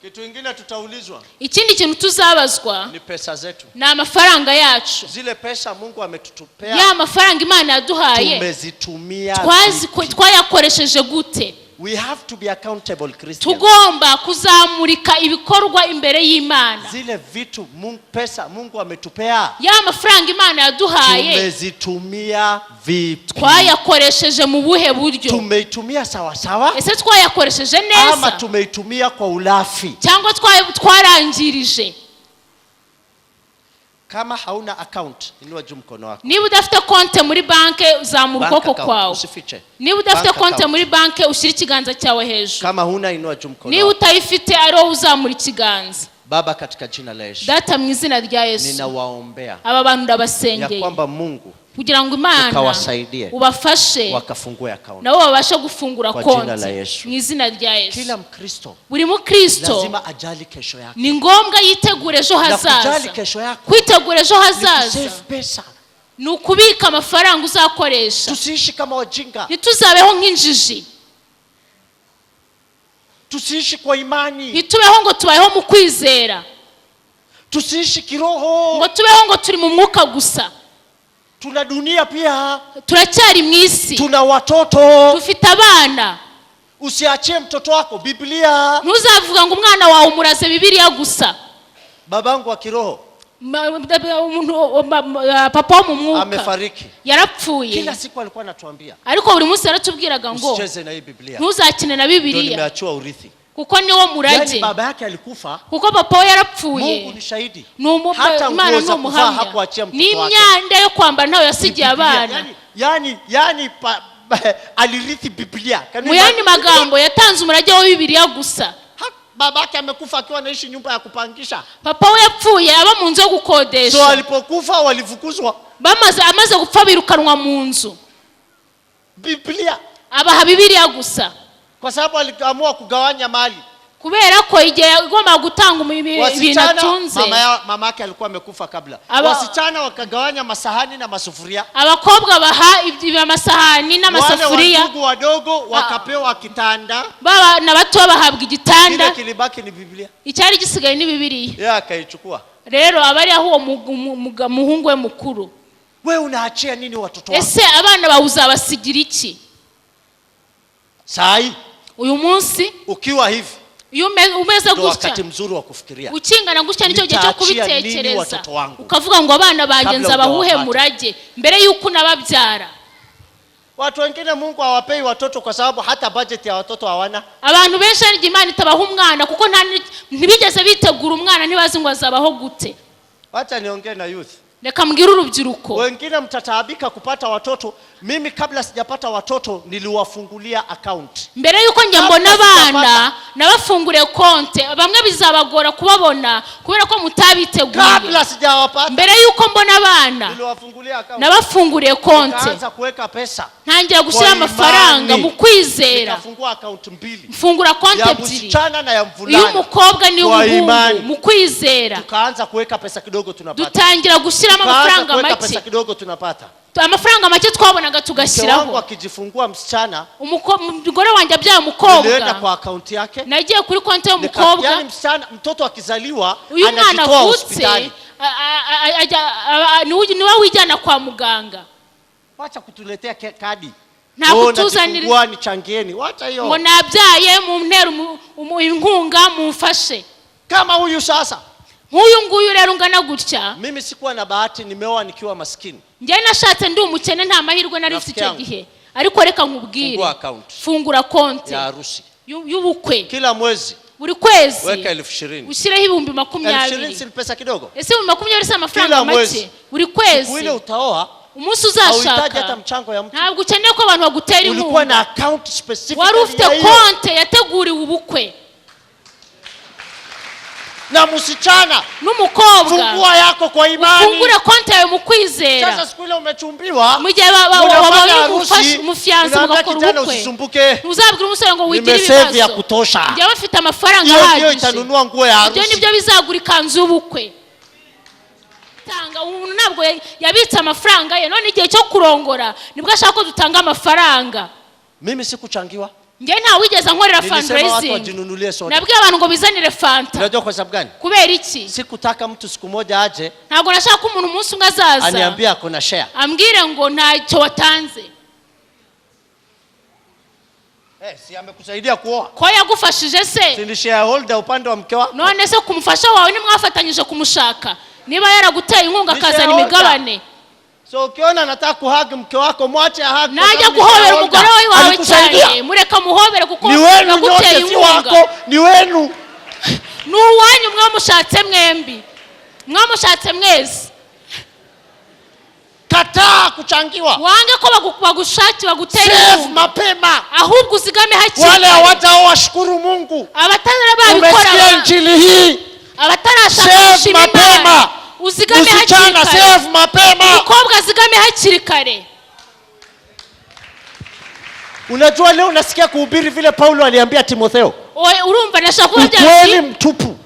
Kitu kingine tutaulizwa Ikindi kintu tuzabazwa ni pesa zetu. ni amafaranga yacu. Zile pesa Mungu ametutupea Ya mafaranga Imana yaduhaye, tumezitumia vipi? twayakoresheje gute? We have to be accountable Christians. Tugomba kuzamurika ibikorwa imbere y'Imana. Zile vitu Mungu, pesa Mungu ametupea Ya mafaranga Imana yaduhaye, tumezitumia vipi? twayakoresheje mu buhe buryo? Tumeitumia sawa sawa Ese twayakoresheje ama neza tumeitumia kwa ulafi? cyangwa twarangirije? Kama hauna account, inua juu mkono wako. Niba udafite konte muri banki, zamura Bank ukuboko account, kwawe. usifiche. Niba udafite Bank konte account. muri banki, ushyire ikiganza cyawe hejuru. Kama huna, inua juu mkono Niba wako. utayifite, ari wowe uzamura ikiganza. Baba, katika jina la Yesu, Data, mu izina rya Yesu, ninawaombea aba bantu ya ndabasengeye kwamba Mungu kugira ngo Imana ukawasaidie ubafashe wakafungue account. nabo babashe gufungura Kwa jina la konti Yesu. mu izina rya Yesu. Kila Mkristo Buri mukristo lazima ajali kesho yake. ni ngombwa yitegura ejo Na kujali hazaza. kesho yako Kwitegura ejo ni hazaza kusave pesa. Ni ukubika amafaranga uzakoresha. Tusiishi kama wajinga, Ntituzabeho nk'injiji. Tusiishi kwa imani, Ntitubeho ngo tubayeho mu kwizera, tusiishi kiroho. Ngo tubeho ngo turi mu mwuka gusa. Tuna dunia pia, Turacyari mu isi. Tuna watoto. Dufite abana. Usiachie mtoto wako Biblia. Ntuzavuga ngo umwana wawe umuraze Bibiliya gusa. Babangu wa kiroho Papa wo mu mwuka amefariki. yarapfuye. Kila siku alikuwa anatuambia Ariko buri munsi yaratubwiraga ngo usicheze na hii Biblia, ntuzakine na ndio Bibiliya, nimeachiwa urithi. Kuko niwo murage. Yaani baba yake alikufa, Kuko papa we yarapfuye. Mungu ni shahidi. Hata Imana nguo ni za kuvaa umuhamya, hakuachia mtoto wake. n'imyenda yo kwambara ntayo yasigiye Biblia. abana. Yani alirithi Biblia. Can you Mu yandi imagine? magambo yatanze umurage wa Bibiliya gusa. Babake amekufa akiwa anaishi nyumba ya kupangisha. Papa we yapfuye aba mu nzu yo So gukodesha. alipokufa walifukuzwa. Bamaze amaze gupfa birukanwa mu nzu. Biblia. Abaha Bibiliya gusa. Kwa sababu aliamua kugawanya mali. Kubera ko igihe yagombaga gutanga ibintu Wasichana, atunze, mama yake alikuwa amekufa kabla. Wasichana wakagawanya masahani na masufuria. Abakobwa baha amasahani Wale n'amasafuriya. wandugu wadogo wakapewa kitanda. Baba bato bahabwa igitanda. Kile kilibaki ni Biblia. Icyari gisigaye ni Bibiliya. Yeye akaichukua. Rero aba ari aho uwo muhungu we mukuru. Wewe unaachia nini watoto wako? Ese abana bawe uzabasigira iki? Saa hii Uyu munsi, ukiwa hivi iyo umeze ndio gutya, wakati mzuri wa kufikiria. ukingana gutya, nicyo gihe cyo Nitaachia nini kubitekereza, watoto wangu? ukavuga ngo abana banjye Kabla nzabahuhe hujawapata. murage mbere y'uko unababyara. Watu wengine Mungu hawapei watoto kwa sababu hata budget ya watoto hawana. Abantu benshi hari igihe Imana itabaha umwana kuko nta ntibigeze bitegura umwana, ntibazi ngo azabaho gute. Wacha niongee na youth. Reka mbwire urubyiruko. Wengine mtataabika kupata watoto. Mimi kabla sijapata watoto niliwafungulia account. Mbere y'uko njye Kabla mbona abana sijapata. nabafunguriye konte. Bamwe bizabagora kubabona kubera ko mutabiteguye. Kabla sijawapata Mbere y'uko mbona abana niliwafungulia account. nabafunguriye konte. Nikaanza kuweka pesa. Ntangira gushyira Kwa amafaranga imani. mu kwizera. Nikafungua account mbili. Mfungura konte Ya ebyiri, msichana na ya mvulana. iy'umukobwa Kwa n'iy'umuhungu, imani. mu kwizera. Tukaanza kuweka pesa kidogo tunapata. Dutangira gushyiramo Tukaanza amafaranga kuweka make. pesa kidogo tunapata. Amafaranga make twabonaga Mke wangu tugashyiraho. akijifungua msichana, Umugore wanjye abyaye nilienda umukobwa, kwa akaunti yake. nagiye kuri konti y'umukobwa. Yani msichana, mtoto akizaliwa Uyu mwana anajitoa avutse, hospitali. niwe wijyana kwa muganga. Wacha kutuletea kadi. Nta Oh, kutuzanira najifungua nichangieni. Wacha ngo hiyo. nabyaye muntere inkunga mumfashe. Kama huyu sasa. Nk'uyu nguyu rero ungana gutya. Mimi sikuwa na bahati, nimeoa nikiwa maskini. Njyewe nashatse ndi umukene, nta mahirwe nari mfite Rafiki icyo yangu. gihe, ariko reka nkubwire. Fungua account Fungura konti ya harusi. y'ubukwe. Kila mwezi Buri kwezi weka 20,000. ushyireho ibihumbi 20,000 makumyabiri. si pesa kidogo. Ese 20,000 si amafaranga Kila make? mwezi. Buri Siku kwezi, ile utaoa umunsi hauhitaji hata uzashaka, mchango ya mtu. ntabwo ukeneye ko abantu bagutera Ulikuwa inkunga. na account specific Wari ufite ya hiyo. konte yateguriwe ubukwe. Na msichana, N'umukobwa, fungua yako kwa imani. ufungure konti yawe mu kwizera. Sasa siku ile umechumbiwa, Mu gihe unafanya wabonye harusi, umufiyanse unaambia mugakora kijana ubukwe, usisumbuke, ntuzabwire umusore ngo wigire nimesave ya ibibazo, kutosha. njyewe mfite amafaranga Hiyo ndio ahagije. itanunua nguo ya Ibyo harusi. nibyo bizagura ikanzu y'ubukwe. Tanga umuntu ntabwo yabitse amafaranga ye, none igihe cyo kurongora nibwo ashaka ko dutanga amafaranga. Mimi sikuchangiwa. Njye nta wigeze ankorera Nilisema watu fundraising. wajinunulie soda. Nabwiye abantu ngo bizanire fanta. Unajua kwa sababu gani? Kubera iki? Sikutaka mtu siku moja aje Ntabwo nashaka ko umuntu umunsi umwe azaza aniambie ako na share. ambwire ngo ntacyo watanze. Eh, si amekusaidia kuoa? Ko yagufashije se? Si ni shareholder upande wa mke wako? None se ku mufasha wawe ntimwafatanyije kumushaka? Niba yaraguteye inkunga Ni akazana shareholder. imigabane. So ukiona anataka kuhug mke wako, mwache ahug. Kwa Najya sababu ni guhobera shareholder. umugore wawe Alikusaidia. cyane, mureka muhobere kuko Ni wenu yaguteye nyote, si inkunga. wako, ni wenu. Ni uwanyu, mwamushatse mwembi, mwamushatse mwese. Kataa kuchangiwa. Wange ko bagushaki bagutera Save inkunga, mapema. ahubwo uzigame hakiri Wale kare. hawataoa, shukuru Mungu. Abatara babikora, Umesikia injili hii. abatarashaka Save gushima mapema. Imana, uzigame hakiri Msichana, kare. save mapema. Umukobwa azigame hakiri kare. Unajua leo nasikia kuhubiri vile Paulo aliambia Timotheo. Oye, urumva nashaka kuba Ukweli mtupu.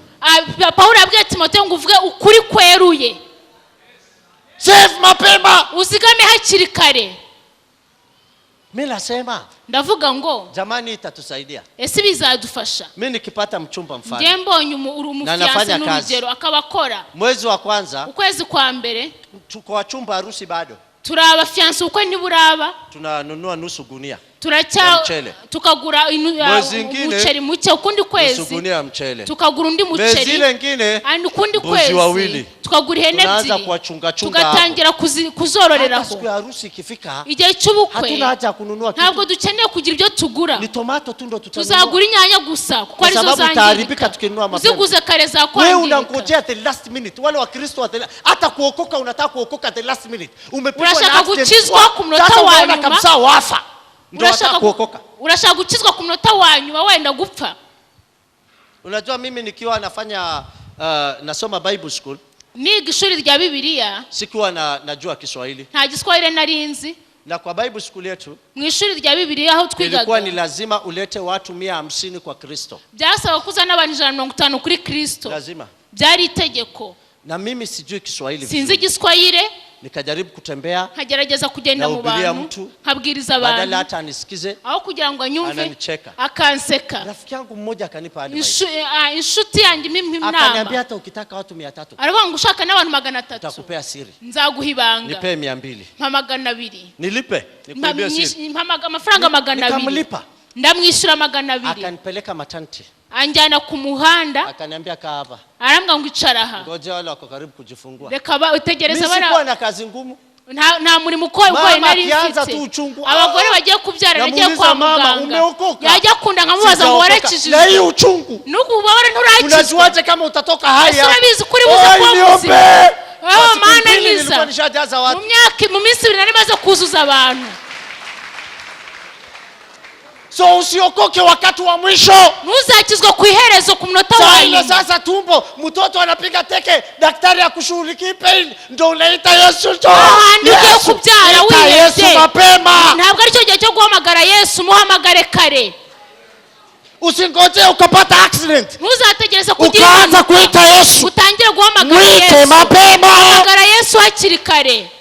Pawulo yabwiye Timoteyo ngo uvuge ukuri kweruye. Save mapema. Uzigame hakiri kare. Mimi nasema Ndavuga ngo jamani, itatusaidia. ese bizadufasha? Mimi nikipata mchumba mfano, Njye mbonye uri Na umufiyanse nafanya kazi. n'urugero akaba akora, Mwezi wa kwanza ukwezi kwa mbere, tuko wachumba, harusi bado, turi abafiyanse, ubukwe ntiburaba, tunanunua nusu gunia turacya Ya mchele. tukagura Mwezi ingine, umuceri muke, ukundi nusu kwezi gunia ya mchele. tukagura undi Mwezi muceri, ile ingine and ukundi mbuzi kwezi wawili. tukagura ihene Tunaanza ebyiri, kuwachunga chunga tugatangira hapo. kuzororeraho. Hata siku ya harusi ikifika, Igihe cy'ubukwe hatuna haja ya kununua kitu. ntabwo dukeneye kugira ibyo tugura. Ni tomato tu ndo tutanunua. Tuzagura inyanya gusa kuko Kwa arizo sababu itaharibika zangirika. tukinunua mapema. Uziguze kare Wewe zakwangirika. unangojea the last minute. Wale wa Kristo wa hata kuokoka unataka kuokoka the last minute. Umepigwa na Urashaka accident. gukizwa ku munota Sasa wa unaona nyuma. kabisa wafa. Ndio Urashaka unataka kuokoka. Urashaka gukizwa ku munota wa nyuma wenda gupfa. Unajua mimi nikiwa nafanya nasoma Bible school, Niga ishuri rya Bibiliya, sikuwa najua Kiswahili. Nta giswahili nari nzi. Na kwa Bible school yetu Mu ishuri rya Bibiliya aho ilikuwa ni twigaga, lazima ulete watu 150 kwa Kristo. Byasaba kuzana abantu 150 kuri Kristo. Lazima. Byari itegeko. Na mimi sijui Kiswahili Sinzi vizuri. igiswahili. Nikajaribu kutembea, Nkagerageza kugenda mu Nahubiria bantu, mtu, nkabwiriza badala abantu, hata anisikize aho kugira ngo anyumve ananicheka. akanseka. Rafiki yangu mmoja akanipa advice. Inshuti yanjye impa Akaniambia inama, hata ukitaka watu 300 aravuga ngo ushaka n'abantu 300 nitakupea siri. nzaguha ibanga. Nipe 200. Mpa 200. Nilipe, nikuibie siri. Mpa amafaranga 200. Nikamlipa. Ndamwishyura 200. Akanipeleka maternity. Anjyana ku muhanda. Akaniambia kaa hapa. Arambwira ngo icara aha. Ngoja wale wako karibu kujifungua. Reka utegereze Mimi bara. sikuwa na kazi ngumu. Nta murimo ugoye Mama nari akianza mfite. tu uchungu, Abagore bagiye kubyara nagiye Namuuliza kwa mama, muganga. umeokoka? Yajya kunda nkamubaza ngo Sijaokoka. warakijijwe? Na hii uchungu. Nuko ubabare nturakizwa. Unajuaje kama utatoka hai Ese hapa? urabizi ko uri buze Oi, kuba niombe. muzima? Kwa siku Mana mbili nkiza. nilikuwa nishajaza watu. Mu minsi ibiri nari maze kuzuza abantu. So usiokoke wakati wa mwisho. Ntuzakizwe ku iherezo ku munota wa Saa ile nyuma. sasa tumbo mtoto anapiga teke, daktari akushughulikii pain, ndio unaita Yesu tu. Ahandi ugiye Yesu, kubyara ita wihebye. Yesu mapema. Ntabwo aricyo gihe cyo guhamagara Yesu, muhamagare kare. Usingoje ukapata accident Ntuzategereze kugira ukaanza impanuka. kuita Yesu. Utangire guhamagara Mwite Yesu. mapema. Hamagara Yesu hakiri kare.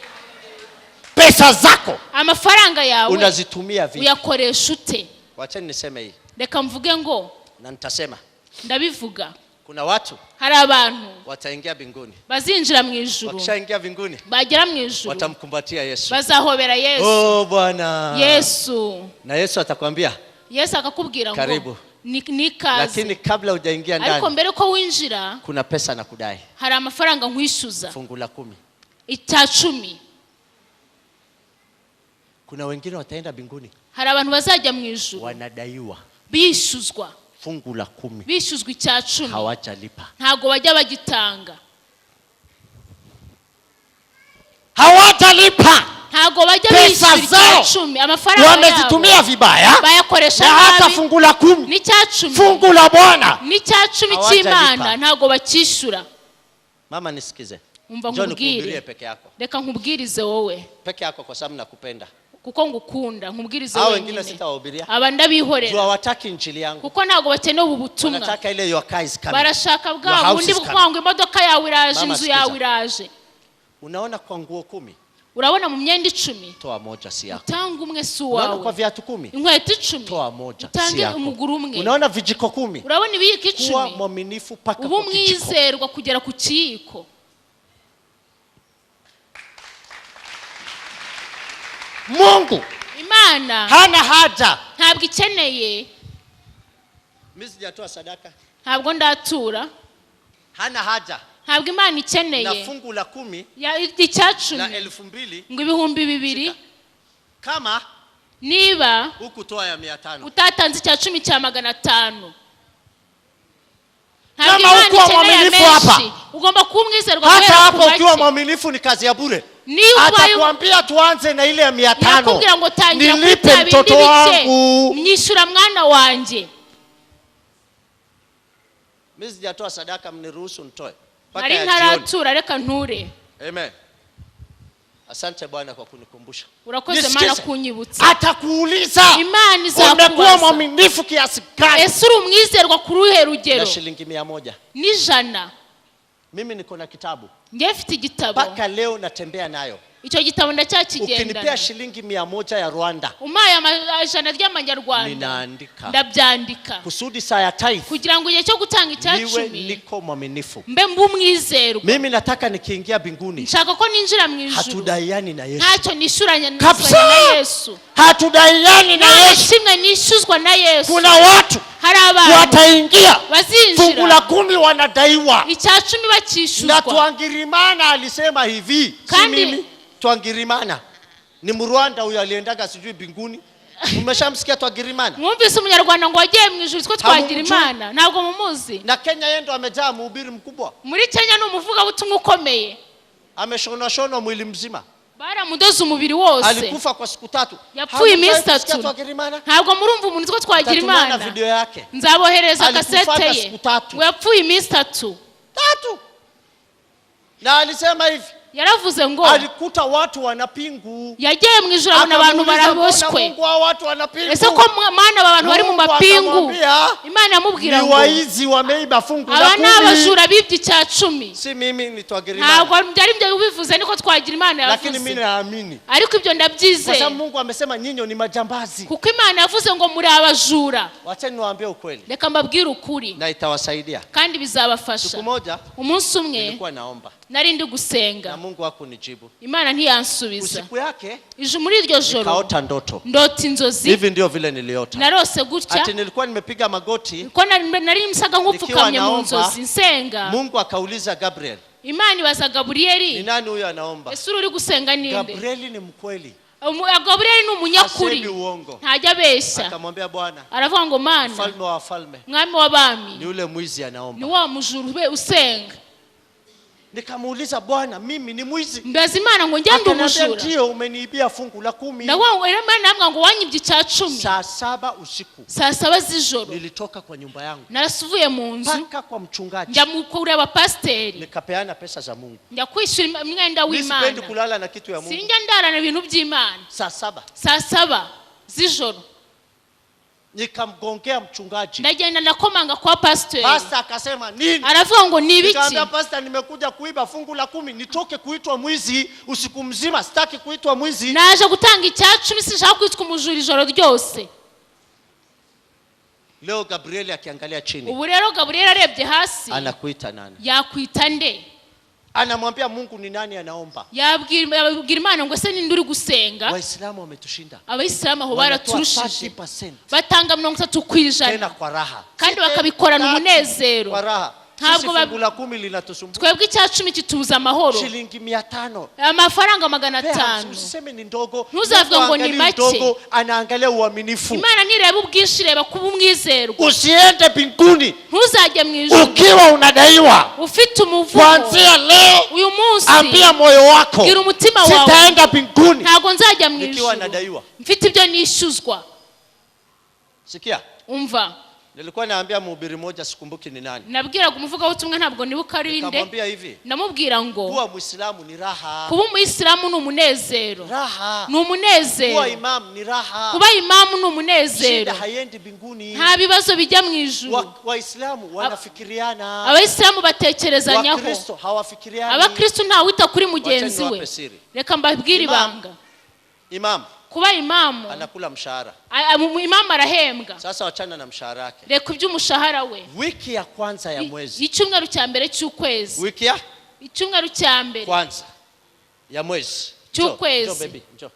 Pesa zako Amafaranga yawe unazitumia vipi? uyakoresha ute? Wacheni niseme hii Reka mvuge ngo na nitasema. Ndabivuga. Kuna watu Hari abantu wataingia mbinguni. bazinjira mu ijuru. Wakishaingia mbinguni Bagera mu ijuru watamkumbatia Yesu. bazahobera Yesu. Oh Bwana. Yesu. Na Yesu atakwambia Yesu akakubwira ngo Karibu. ni ikaze. Lakini kabla hujaingia Ariko ndani mbere ko winjira kuna pesa nakudai. hari amafaranga nkwishyuza. Fungu la 10. Icya 10. Kuna wengine wataenda mbinguni Hari abantu bazajya mu ijuru wanadaiwa bishyuzwa. fungu la 10. Bishyuzwa icya 10. Hawajalipa. Ntago bajya bagitanga. Hawajalipa. Ntago bajya Pesa bishyura icya zao 10. Amafaranga yabo wamezitumia vibaya. bayakoresha Na hata nabi. fungu la 10. N'icya 10. Fungu la Bwana. N'icya 10 Hawajalipa. cy'Imana ntago bakishyura. Mama nisikize. Umva Njoo nkubwire. nikuhubirie peke yako. Reka nkubwirize wowe. Peke yako kwa sababu nakupenda. Kuko ngukunda, nkubwirize Hao wengine wenyine. sitawahubiria. Aba ndabihorera. Juu hawataki injili yangu. Kuko ntago bakeneye ubu butumwa. Wanataka ile your car is coming. Barashaka bwa Your house bundi is bwo coming. ngo imodoka yawe iraje, Mama, inzu sikiza. yawe iraje. Unaona kwa nguo 10 Urabona mu myenda 10 toa moja si yako. utanga umwe si Unaona kwa uwawe. viatu 10 Inkweto 10 toa moja si utange yako. umuguru umwe. Unaona vijiko 10 Urabona ibiyiko kuwa 10 mwaminifu paka uba kwa kijiko. umwizerwa kugera ku kiyiko. Mungu Imana hana haja. ntabwo ikeneye. Mimi sijatoa sadaka. Ntabwo ndatura. Hana haja. Ntabwo Imana ikeneye. Na fungu la 10 Ya icya la 10 2000 ngo 2000 kama niba hukutoa ya 500. utatanze icya 10 cya 500. Ntabwo Kama Imana hukuwa ikeneye mwaminifu hapa. menshi. Ugomba kuba umwizerwa Hata guhera ku hapo ukiwa make. mwaminifu ni kazi ya bure. Niba Atakwambia tuanze na ile ya 500. yakubwira ngo tangira kuri Nilipe bya bindi mtoto bike. wangu. Mnyishyura mwana wanjye. Mimi sijatoa sadaka, mniruhusu nitoe. Mpaka Nari ya jioni. ntaratura, reka nture. Amen. Asante Bwana kwa kunikumbusha. Urakoze Nisikize. Mana kunyibutsa. Atakuuliza Imana umekuwa izakubaza. mwaminifu kiasi gani? Ese uri umwizerwa ku ruhe rugero? Na shilingi 100. N'ijana. Mimi niko na kitabu. Njye mfite igitabo. Mpaka leo natembea nayo. Icyo gitabo ndacyakigendana. Ukinipea shilingi 100 ya Rwanda, Umpaye ijana ry'amanyarwanda, ninaandika. ndabyandika. Kusudi saa ya tithe Kugira ngo igihe cyo gutanga icya niwe 10 niko mwaminifu. mbe mbe umwizerwa. Mimi nataka nikiingia mbinguni Nshaka ko ninjira mu ijuru hatudaiani na Yesu. ntacyo nishyuranye Kabisa. na Yesu. Hatudaiani na Nta na Yesu. kimwe nishyuzwa na Yesu. Kuna watu Hari abantu wataingia fungu la bazinjira 10 wanadaiwa. icya 10 Na bakishyuzwa. Twangirimana alisema hivi, si Kandi- mimi. Twangirimana ni Mrwanda huyo aliendaga sijui mbinguni. Umeshamsikia Twagirimana? Mwumvise umunyarwanda ngo wagiye mu ijuru twe twagira Imana, ntabwo mumuzi. Na Kenya yeye ndo amejaa mhubiri mkubwa. Muri Kenya ni umuvugabutumwa ukomeye. Ameshona shona mwili mzima. Baramudoze umubiri wose. Alikufa kwa siku 3. Yapfuye iminsi Hamjawahi kusikia 3. Twagirimana? Ntabwo murumva umuntu witwa Tatumana Twagirimana. video yake. Nzabohereza Alikufa kasete ye. siku 3. Ngo yapfuye iminsi 3. 3. Na alisema hivi. Yaravuze ngo Alikuta watu wanapingu. Yagiye mu ijuru abona abantu Akamuuliza, mbona baraboshywe. Mungu hao watu wanapingu. Ese ko Mana aba bantu bari mu Mungu mapingu? akamwambia, Imana yamubwira ni ngo waizi wameiba fungu la aba ni 10. abajura bibye icya 10. Si mimi ni Twagirimana. Ntabwo byari ibyo ubivuze niko Twagirimana Lakini mimi yavuze. naamini. Ariko ibyo Kwa ndabyizeye. sababu Mungu amesema nyinyi ni majambazi. Kuko Imana yavuze ngo muri abajura. Wacheni niwaambie ukweli. Reka mbabwire ukuri. Na itawasaidia. Kandi bizabafasha. Siku moja Umunsi umwe nilikuwa naomba. nari ndi gusenga. Na Mungu hakunijibu. Imana ntiyansubiza. Usiku yake Ije muri iryo joro nikaota ndoto. ndota inzozi. Hivi ndio vile niliota. Narose gutya. Ati nilikuwa nimepiga magoti. Ko nari nsaga nk'upfukamye mu naomba, nzozi nsenga. Mungu akauliza Gabriel. Imana ibaza Gabrieli. Ni nani huyo anaomba? Ese uri gusenga ninde? Gabrieli ni mkweli. Gabrieli ni umunyakuri. Hasemi uongo. Ntajya abeshya. Akamwambia Bwana, Aravuga ngo Mana, mfalme wa wafalme, mwami w'abami, ni yule mwizi anaomba. ni wa mujura ube usenga. Nikamuuliza Bwana, mimi ni mwizi? Mbaza Imana ngo njye ndi Akaniambia, umujura. ndio, umeniibia fungu la 10. Ndavuga ngo Imana yambwira ngo wanyibye icya 10. Saa 7 usiku. Saa 7 z'ijoro. Nilitoka kwa nyumba yangu. Narasuvuye mu nzu. Mpaka kwa mchungaji. Njya kureba pasiteri. Nikapeana pesa za Mungu. Njya kwishyura umwenda Mimi w'Imana. sipendi kulala na kitu ya Mungu. Sinjya ndarana ibintu by'Imana. Saa 7. Saa 7 z'ijoro. Nikamgongea mchungaji. Ndagenda ndakomanga kwa pasiteri. Pastor akasema nini? Aravuga ngo ni ibiki? Nikamwambia pastor, nimekuja kuiba fungu la 10, nitoke kuitwa mwizi usiku mzima, sitaki kuitwa mwizi. Naje gutanga icya 10, sinshaka kwitwa umujura ijoro ryose. Leo Gabriel akiangalia chini. Ubu rero Gabriel arebye hasi. Anakuita nani? Yakwita nde? Anamwambia Mungu ni nani anaomba? Yabwira Imana ngo ese ninde uri gusenga? Waislamu wametushinda. Abayisilamu aho Wanatoa baraturushije. 30%. Batanga 30%. Tena kwa raha. Kandi bakabikorana umunezero. Kwa raha. Ntabwo fungu la 10 linatusumbua. Twebwe icya 10 kitubuza amahoro. Shilingi 500. Amafaranga 500. Usiseme ni ndogo. Ntuzavuge ngo ni make. Ndogo, anaangalia uaminifu. Imana ntireba ubwinshi, ireba kuba umwizerwa. Usiende mbinguni Ntuzajye mu ijuru ukiwa unadaiwa. Ufite umuvumo. Kuanzia leo uyu munsi ambia moyo wako, bwira umutima wawe, sitaenda mbinguni ntabwo nzajya mu nikiwa ijuru nadaiwa. Mfite ibyo nishyuzwa. Sikia. Umva. Nilikuwa naambia mhubiri mmoja, sikumbuki ni nani. Nabwiraga umuvugabutumwa ntabwo nibuka ari nde. Nikamwambia hivi. Namubwira ngo kuwa Muislamu ni raha. Kuba Umuyisilamu ni umunezero. Raha. Ni umunezero. Kuwa imam ni raha. Kuba imamu ni umunezero. Shida haiendi mbinguni. Nta bibazo bijya mu ijuru. Waislamu wanafikiriana. Abayisilamu batekerezanyaho. Wakristo hawafikiriani. Abakristo ntawita kuri mugenzi we. Reka mbabwire ibanga. Imam. Kuba imamu anakula mshahara. Imamu arahembwa. Sasa wachana na mshahara wake. Reka iby'umushahara we. Wiki ya kwanza ya mwezi. Icyumweru cya mbere cy'ukwezi. Wiki ya? Icyumweru cya mbere. Kwanza ya mwezi. Cy'ukwezi. Njoo baby, njoo.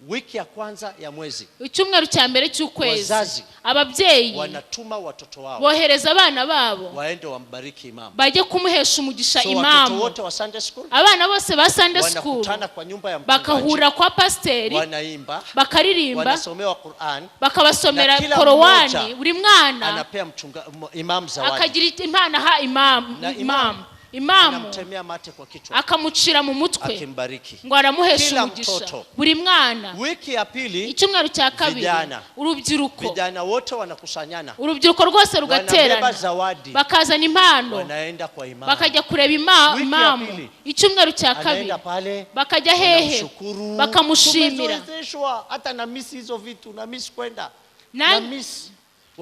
Wiki ya kwanza ya mwezi. Icyumweru cya mbere cy'ukwezi. Wazazi Ababyeyi wanatuma watoto wao. Bohereza abana babo. Waende wambariki imamu. Bajye kumuhesha umugisha So imamu. watoto wote wa Sunday school Abana bose ba Sunday school wanakutana kwa nyumba ya mchungaji. Bakahura kwa pasteri. Wanaimba. Bakaririmba. Wanasomewa Qur'an. Bakabasomera Na kila Korowani. mmoja Buri mwana anapea mchunga imam zawadi. Akagira impano aha imamu. Na Imamu. Imamu anamtemea mate kwa kichwa. Akamucira mu mutwe. Akimbariki. Ngo aramuhesha Kila umugisha. mtoto. Buri mwana. Wiki ya pili, icyumweru cya kabiri, vijana. Urubyiruko. Vijana wote wanakusanyana. Urubyiruko rwose Wanabeba rugaterana. zawadi. Bakazana impano. Wanaenda kwa imamu. Bakajya kureba Wiki ya imamu. pili, Icyumweru cya kabiri. anaenda pale, Bakajya hehe? wanamshukuru. Bakamushimira. Tumezowezeshwa, hata na miss hizo vitu, na miss kwenda. Na Na miss.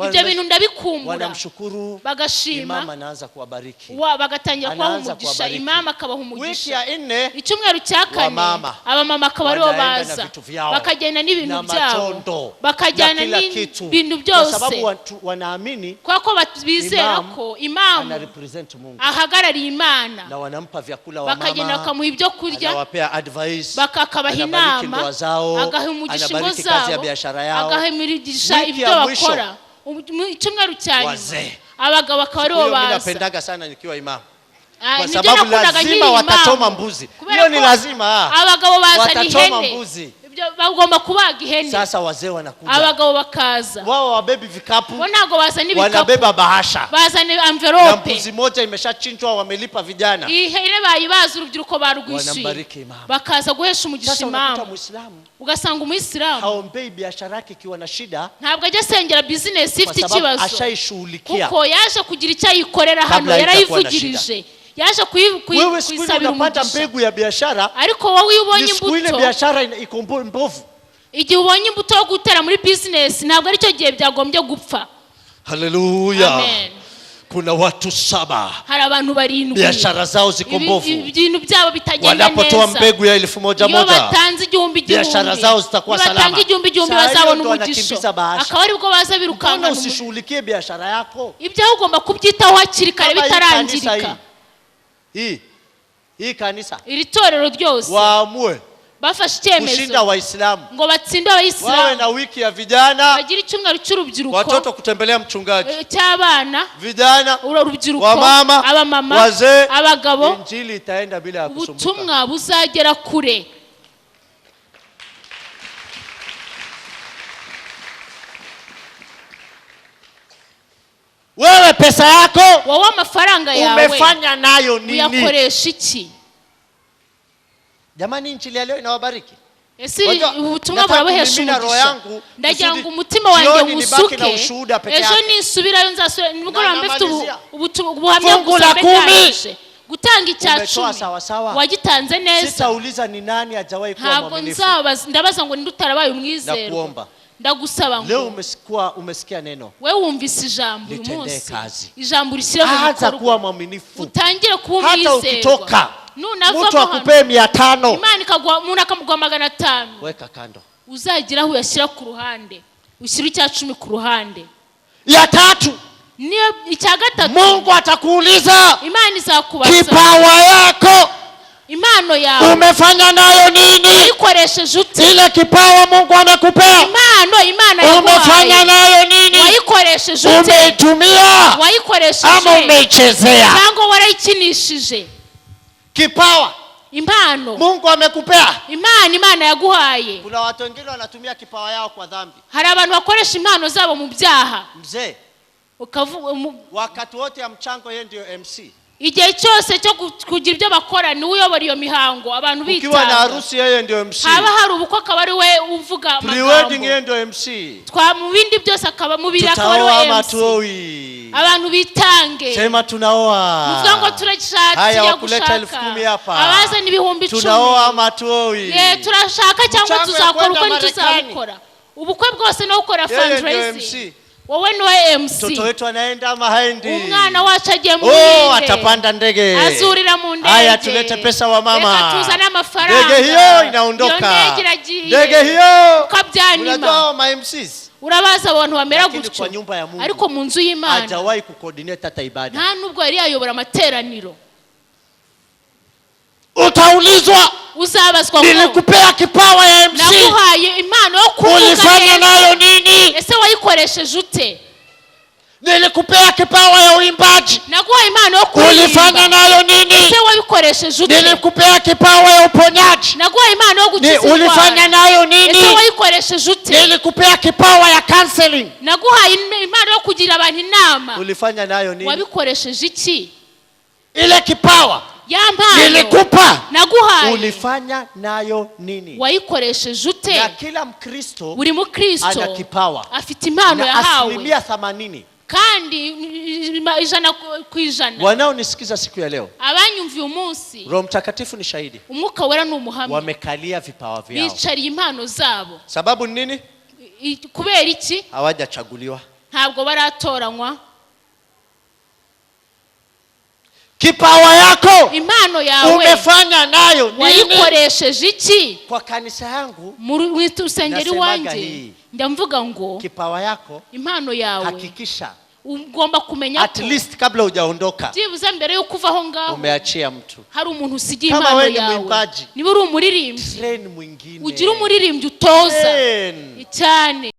Ibyo bintu ndabikumbura. Wanamshukuru. Bagashima. Imam anaanza kuwabariki. Bagatangira kubaha Anaanza umugisha. kuwabariki. Imam akabaha Wiki umugisha. ya nne, Icyumweru cya kane, wamama abamama akaba aribo wanaenda na baza. vitu vyao. Bakagenda n'ibintu Na byabo. matondo. Bakajyana Na kila kitu. n'ibintu Kwa byose. sababu watu wanaamini Kwa ko bizera Imam ko imamu ana represent Mungu. ahagarariye Imana. Na wanampa vyakula wa Bakagenda mama. bakamuha ibyo kurya. Anawapea advice. Akabaha Anabariki inama. ndoa zao. Agaha umugisha ingo Anabariki kazi ya zabo. biashara yao. Agaha imigisha Wiki ibyo ya mwisho. bakora. Icyumweru cya nyuma. Wazee. Abagabo akaba aribo Huyo mimi baza. napendaga sana nikiwa imamu. Kwa Nibyo sababu nakundaga lazima nkiri watachoma imamu. mbuzi. Kubera Hiyo ni ko lazima. abagabo bazana Watachoma ihene. mbuzi. Ibyo bagomba kubaga ihene. Sasa wazee wanakuja, Abagabo bakaza. Wao hawabebi vikapu, Bo ntabwo bazana ibikapu, wanabeba bahasha bazana na envelope. Mbuzi moja imeshachinjwa, wamelipa vijana. Ihene bayibaze, urubyiruko barwishyuye. Wanambariki imamu. Bakaza guhesha umugisha Sasa unakuta imamu. Muislamu Ugasanga umuyisilamu haombei biashara yake ikiwa na shida, ntabwo ajya asengera bizinesi kwa ifite sababu ikibazo, ashaishughulikia. Kuko yaje kugira icyo ayikorera hano. Kabla haitakuwa na Yarayivugirije, yaje Wewe siku ile kuyisabira unapata umugisha. mbegu ya biashara, Ariko wowe iyo ubonye ni siku ile imbuto, biashara iko mbovu. Igihe ubonye imbuto yo gutera muri bizinesi, ntabwo aricyo gihe byagombye gupfa. Haleluya! Amen. Kuna watu saba Hari abantu barindwi biashara zao ziko mbovu. Ibintu byabo bitagenda Wanapotoa neza. mbegu ya elfu moja Iyo moja, batanze igihumbi biashara igihumbi, zao zitakuwa iyo batanga salama. igihumbi igihumbi, Saa hiyo bazabona ndo umugisha. wanakimbiza bahasha. Akaba aribwo baza Mbona birukanka. usishughulikie biashara yako? Ibyawe ugomba kubyitaho hakiri kare Kama hii kanisa, bitarangirika. hii kanisa, Iri torero ryose waamue bafashe icyemezo kushinda Waislamu, ngo batsinde wawe abayisilamu, na wiki ya vijana, bagire icyumweru cy'urubyiruko, watoto kutembelea mchungaji, cy'abana, vijana, urubyiruko, wamama, abamama, wazee, abagabo. Injili itaenda bila ya kusumbuka. Ubutumwa buzagera kure. Wewe pesa yako Wowe amafaranga yawe umefanya nayo nini? Uyakoresha iki? Jamani, injili ya leo inawabariki. Ese Wajua, ubutumwa nataka burabuhesha kumimina roho umugisha? yangu, Ndagira kusudi ngo umutima wanjye jioni nibaki na ngusuke, ushuhuda peke ejo yake. nisubirayo nzasubira nimugoroba mbe mfite Namalizia. ubuhamya Fungu gusa la mbe kumi. ndangije. Gutanga icya Umetoa cumi sawa sawa. wagitanze neza? Sitauliza ni nani hajawahi kuwa Ntabwo mwaminifu. nzabaza, ndabaza ngo ninde utarabaye umwizerwa. Nakuomba. Ndagusaba Leo ngo umesikia neno, we wumvise ijambo uyu litendee munsi, kazi. Ijambo urishyire mu Anza bikorwa, kuwa mwaminifu. utangire kuba Hata umwizerwa. ukitoka Nunavamo mtu hano, akupee 500, Imana ikaguha, umuntu akamuguha 500, weka kando. Uzagira aho uyashyira ku ruhande, ushyire icya cumi ku ruhande. Ya tatu, Niyo icya gatatu, Mungu atakuuliza, Imana izakubaza, kipawa yako impano yawe umefanya nayo nini? wayikoresheje ute? Ile kipawa Mungu amekupea Impano Imana umefanya yaguhaye nayo nini? wayikoresheje ute? Umeitumia ama Wayikoresheje umeichezea? cyangwa warayikinishije? Kipawa Impano Mungu amekupea. Imana Imana yaguhaye. Kuna watu wengine wanatumia kipawa yao kwa dhambi. Hari abantu bakoresha impano zabo mu byaha. Mzee, wakati wote ya mchango yeye ndio MC. Igihe cyose cyo kugira ibyo bakora niwe uyobora iyo mihango, abantu Ukiwa na bitanga. harusi yeye ndio MC. Haba hari ubukwe akaba ari we uvuga Pre-wedding yeye amagambo. ndio MC. Twa mu bindi byose akaba mu biri akaba ari Tutaoa we ama MC. tuoi? Abantu bitange. Sema tunaoa. Muvuga ngo turashaka, Haya, tujya wakuleta 10,000 gushaka. hapa. Abazana 10,000. Tunaoa ama tuoi? Ye, turashaka cyangwa Mchango ya tuzakora kwenda ubukwe Marekani. ntituzabukora, ubukwe bwose no gukora Yeye ndio fundraising, MC. Wowe niwe MC. Mtoto wetu anaenda ama haendi? Umwana wacu agiye mu Oh, Buhinde. atapanda ndege. Azurira mu ndege. Haya, tulete pesa wa mama. Reka tuzane amafaranga. Ndege hiyo inaondoka. Iyo ndege iragiye. Ndege hiyo. Ukabyanyima. Unajua hao ma MCs Urabaza abantu bamera Lakini gutyo. kwa nyumba ya Mungu, Ariko mu nzu y'Imana hajawahi kucoordinate hata ibada. Nta nubwo yari yayobora amateraniro. Utaulizwa, Uzabazwa ngo nilikupea kipawa ya MC, naguhaye impano yo kuvuga ulifanya neza, nayo nini? Ese wayikoresheje ute? Nilikupea kipawa ya uimbaji, Naguhaye impano yo ulifanya kuririmba, nayo nini? Ese wabikoresheje ute? Nilikupea kipawa ya uponyaji, Naguhaye impano yo ni gukiza ulifanya indwara, nayo ese nini? wayikoresheje ute? Nilikupea kipawa ya counseling, Naguhaye impano yo kugira abantu inama, ulifanya nayo nini? Wabikoresheje iki? Ile kipawa Ya mpano nilikupa, naguhaye ulifanya nayo nini? wayikoresheje ute? Na kila Mkristo Buri mukristo ana kipawa afite impano na yahawe, 80% kandi 100% wanaonisikiza siku ya leo, abanyumviye umunsi, Roho Mtakatifu ni shahidi, Umwuka Wera ni umuhamya, wamekalia vipawa vyao. Bicariye impano zabo. Sababu ni nini? Kubera iki? Hawajachaguliwa. Ntabwo baratoranywa. Kipawa yako Impano yawe umefanya nayo nini? Wayikoresheje iki? Kwa kanisa yangu Mu rusengero nasemaga iwanjye hii. Ndamvuga ngo Kipawa yako impano yawe hakikisha ugomba kumenya at ko least kabla hujaondoka byibuze mbere y'uko uva aho ngaho umeachia mtu. hari umuntu usigiye Kama impano wewe ni yawe. mwimbaji, Niba uri umuririmbyi, train mwingine. ugire umuririmbyi utoza Train. cyane.